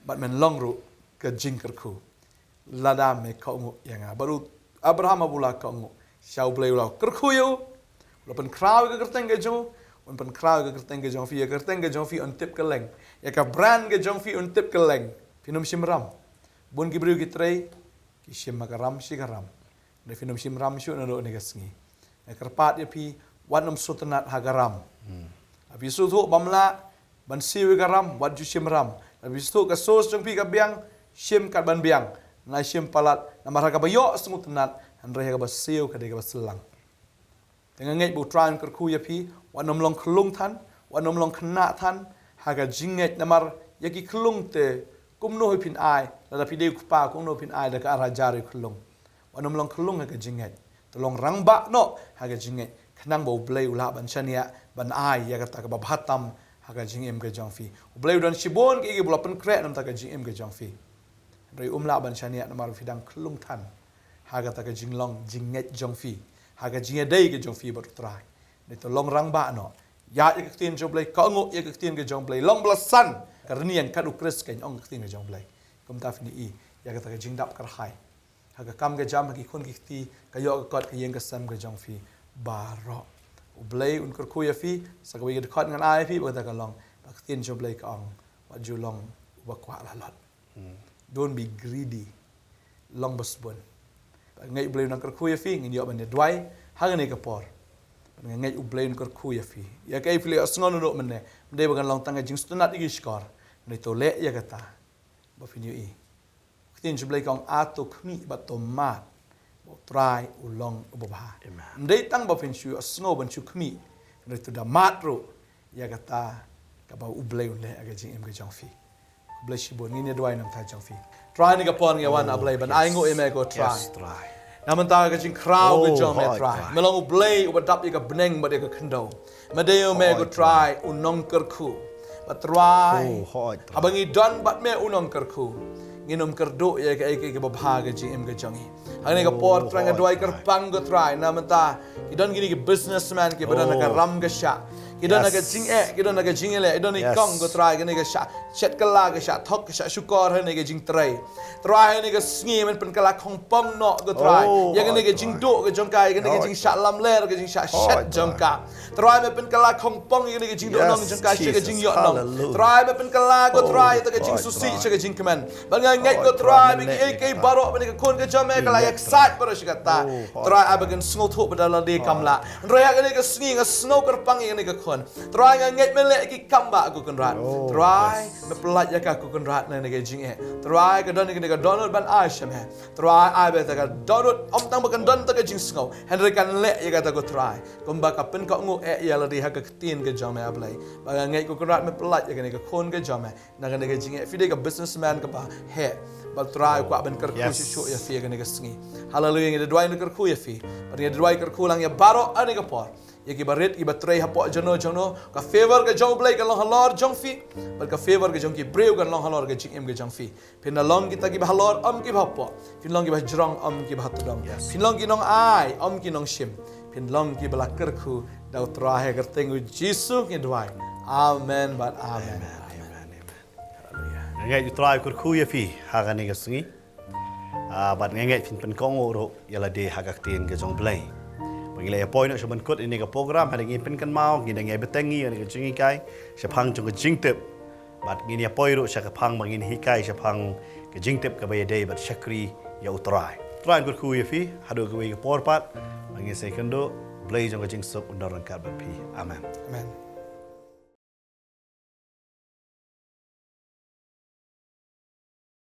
Bad men long ruh ka jingkyrkhu. Lada me kohnguh ïa nga. Bad u Abraham haba u la kohnguh. Sha U Blei u la kyrkhu ïa u, u la pynkhraw ïa ka kyrteng ka jong u, un pynkhraw ïa ka kyrteng ka jong phi, ïa ka kyrteng ka jong phi un tip kylleng, ïa ka brand ka jong phi un tip kylleng. Phin ym shim ram. Bun ki briew ki trei, ki shim ha ka ram shi ka ram. Hynrei phin ym shim ram shuh naduh kane ka sngi. Nga kyrpad ïa phi, wat nym sngewtynnat ha ka ram. Lada phi sngewthuh bym lah ban siew ïa ka ram, wat ju shim ram. Lada phi sngewthuh ka source jong phi ka biang, shim kat ban biang. Ym shim palat, namar ha kaba ïoh sngewtynnat, hynrei ha kaba siew ka dei kaba syllang. Te nga ngeit ba U Trai un kyrkhu ïa phi, wat nym long khyllung than, wat nym long khynnah than ha ka jingngeit, namar ïa ki khyllung te kumno hi phin ai, lada phi dei u kpa kumno phin ai da ka ar hajar ïa u khyllung. Wat nym long khyllung ha ka jingngeit. Te long rangbah noh ha ka jingngeit, khnang ba U Blei u lah ban shaniah, ban ai ïa kata kaba bha tam ha ka jingim ka jong phi. U Blei u don shibun kiei kiei ba u la pynkhreh na ka bynta ka jingim ka jong phi. Hynrei um lah ban shaniah namar phi dang khyllung than ha kata ka jinglong jingngeit jong phi, ha ka jingïadei ka jong phi bad U Trai. Hynrei to long rangbah noh. Ïaid ïa ka ktien jong U Blei, kohnguh ïa ka ktien ka jong U Blei. Long ba la san ka rynïeng kat U Khrist, kan ong ka ktien ka jong U Blei. Kumta phin ïohi ïa kata ka jingdap kyrhai ha ka kam ka jam, ha ki khun ki kti, ka ïoh ka kot, ka ïing ka sem ka jong phi baroh. U Blei un kyrkhu ïa phi. Sa kawei ka dkhot ngan ai ïa phi, ba kata ka long ba ka ktien jong U Blei ka ong, wat ju long uba kwah lalot. Don't be greedy. Long ba sbun. Ba ngeit U Blei u nang kyrkhu ïa phi, ngin ïoh ban ïa duwai ha kane ka por. Ba nga ngeit U Blei un kyrkhu ïa phi. Ïa kaei phi la ïohsngew naduh mynne, ym dei ba kan long tang ka jingsngewtynnat ïa ki shkor. Hynrei to leh ïa kata ba phin ïohi. Ka ktien jong U Blei ka ong, a to khmih bad to mad ba U Trai u long uba bha. Ym dei tang ba phin shu ïohsngew ban shu khmih, hynrei to da mad ruh ïa kata kaba U Blei un leh ha ka jingim ka jong phi. Khublei shibun. Ngin ïa duwai na ka bynta jong phi. Trai, ha kane ka por ngi ïa wan, A Blei, ban ainguh ïa me ko Trai. Na ka bynta ka jingkhraw ka jong me Trai. Me long U Blei uba dap ïa ka bneng bad ïa ka khyndew. Me dei ïa me ko Trai u nongkyrkhu. Bad Trai, haba ngi don bad me u nongkyrkhu, ngin ym kyrduh ïa kaei kaei kaba bha ha ka jingim ka jong ngi. Ha kane ka por Trai nga duwai kyrpang ko Trai, na ka bynta ki don kine ki businessman kiba don ha ka ram ka shah, ki don ha ka jingeh, ki don ha ka jingïaleh, ki don i kong ko Trai, kane ka shah shet kylla, ka shah thok, ka shah shukor, ha kane ka jingtrei. Trai, ha kane ka sngi men pynkylla khongpong noh ko Trai ïa kane ka jingduh ka jong ka, ïa kane ka jingshah lamler, ka jingshah shet jong ka. Trai, men pynkylla khongpong ïa kane ka jingduhnong ka jong ka sha ka jingïohnong. Trai, men pynkylla ko Trai ïa ka jingsngewsih sha ka jingkmen. Bad nga ngeit ko Trai ba kiei kiei baroh ba kane ka khun ka jong me ka la ïa excited baroh shi katta. Trai, ai ba kan sngewthuh ba da lade kam lah. Hynrei ha kane ka sngi nga sngew kyrpang ïa kane ka khun. Trai, nga ngeit men leh ïa ki kam ba ko Kynrad. Trai, men pyllait ïa ka ko Kynrad na kane ka jingeh. Trai, ka don ïa kane ka dohnud ban ai sha me. Trai, ai ba kata ka dohnud ym tang ba kan don tang ka jingsngew, hynrei kan leh ïa kata ko Trai. Kumba ka pynkohnguh eh ïa lade ha ka ktien ka jong me A Blei. Ba nga ngeit ko Kynrad men pyllait ïa kane ka khun ka jong me na kane ka jingeh. Phi dei ka businessman kaba heh. Bad Trai u kwah ban kyrkhu shuh shuh ïa phi ha kane ka sngi. Haleluia, ngi da duwai ngi kyrkhu ïa phi. Bad ngi da duwai kyrkhu lang ïa baroh ha kane ka por. Ïa kiba rit, kiba trei hapoh jongno jongno. Ka favor ka jong U Blei kan long halor jong phi. Bad ka favor ka jong ki briew kan long halor ka jingim ka jong phi. Phin da long kita kiba halor, ym kiba hapoh. Phin long kiba hajrong, ym kiba hatdong. Phin long ki nongai, ym ki nongshim. Phin long kiba la kyrkhu da U Trai, ha ka kyrteng U Jisu ngi duwai. Amen bad amen. Amen, amen, amen. Haleluia. Nga ngeit U Trai u kyrkhu ïa phi ha kane ka sngi. Ah, bad nga ngeit phin pynkohnguh ruh ïa lade ha ka ktien ka jong U Blei. Ba ngi la ïa poi noh sha ban kut ïa kane ka program, hadien ngi pynkynmaw, ngi dang ïa bteng ïa kane ka jinghikai shaphang jong ka jingtip. Bad ngin ïa poi ruh sha ka phang ba ngin hikai shaphang ka jingtip kaba ïadei bad shakri ïa U Trai. Trai un kyrkhu ïa phi haduh kawei ka por pat. Ba ngin sa ïakynduh, Blei jong ka jingsuk un don ryngkat bad phi. Amen. Amen.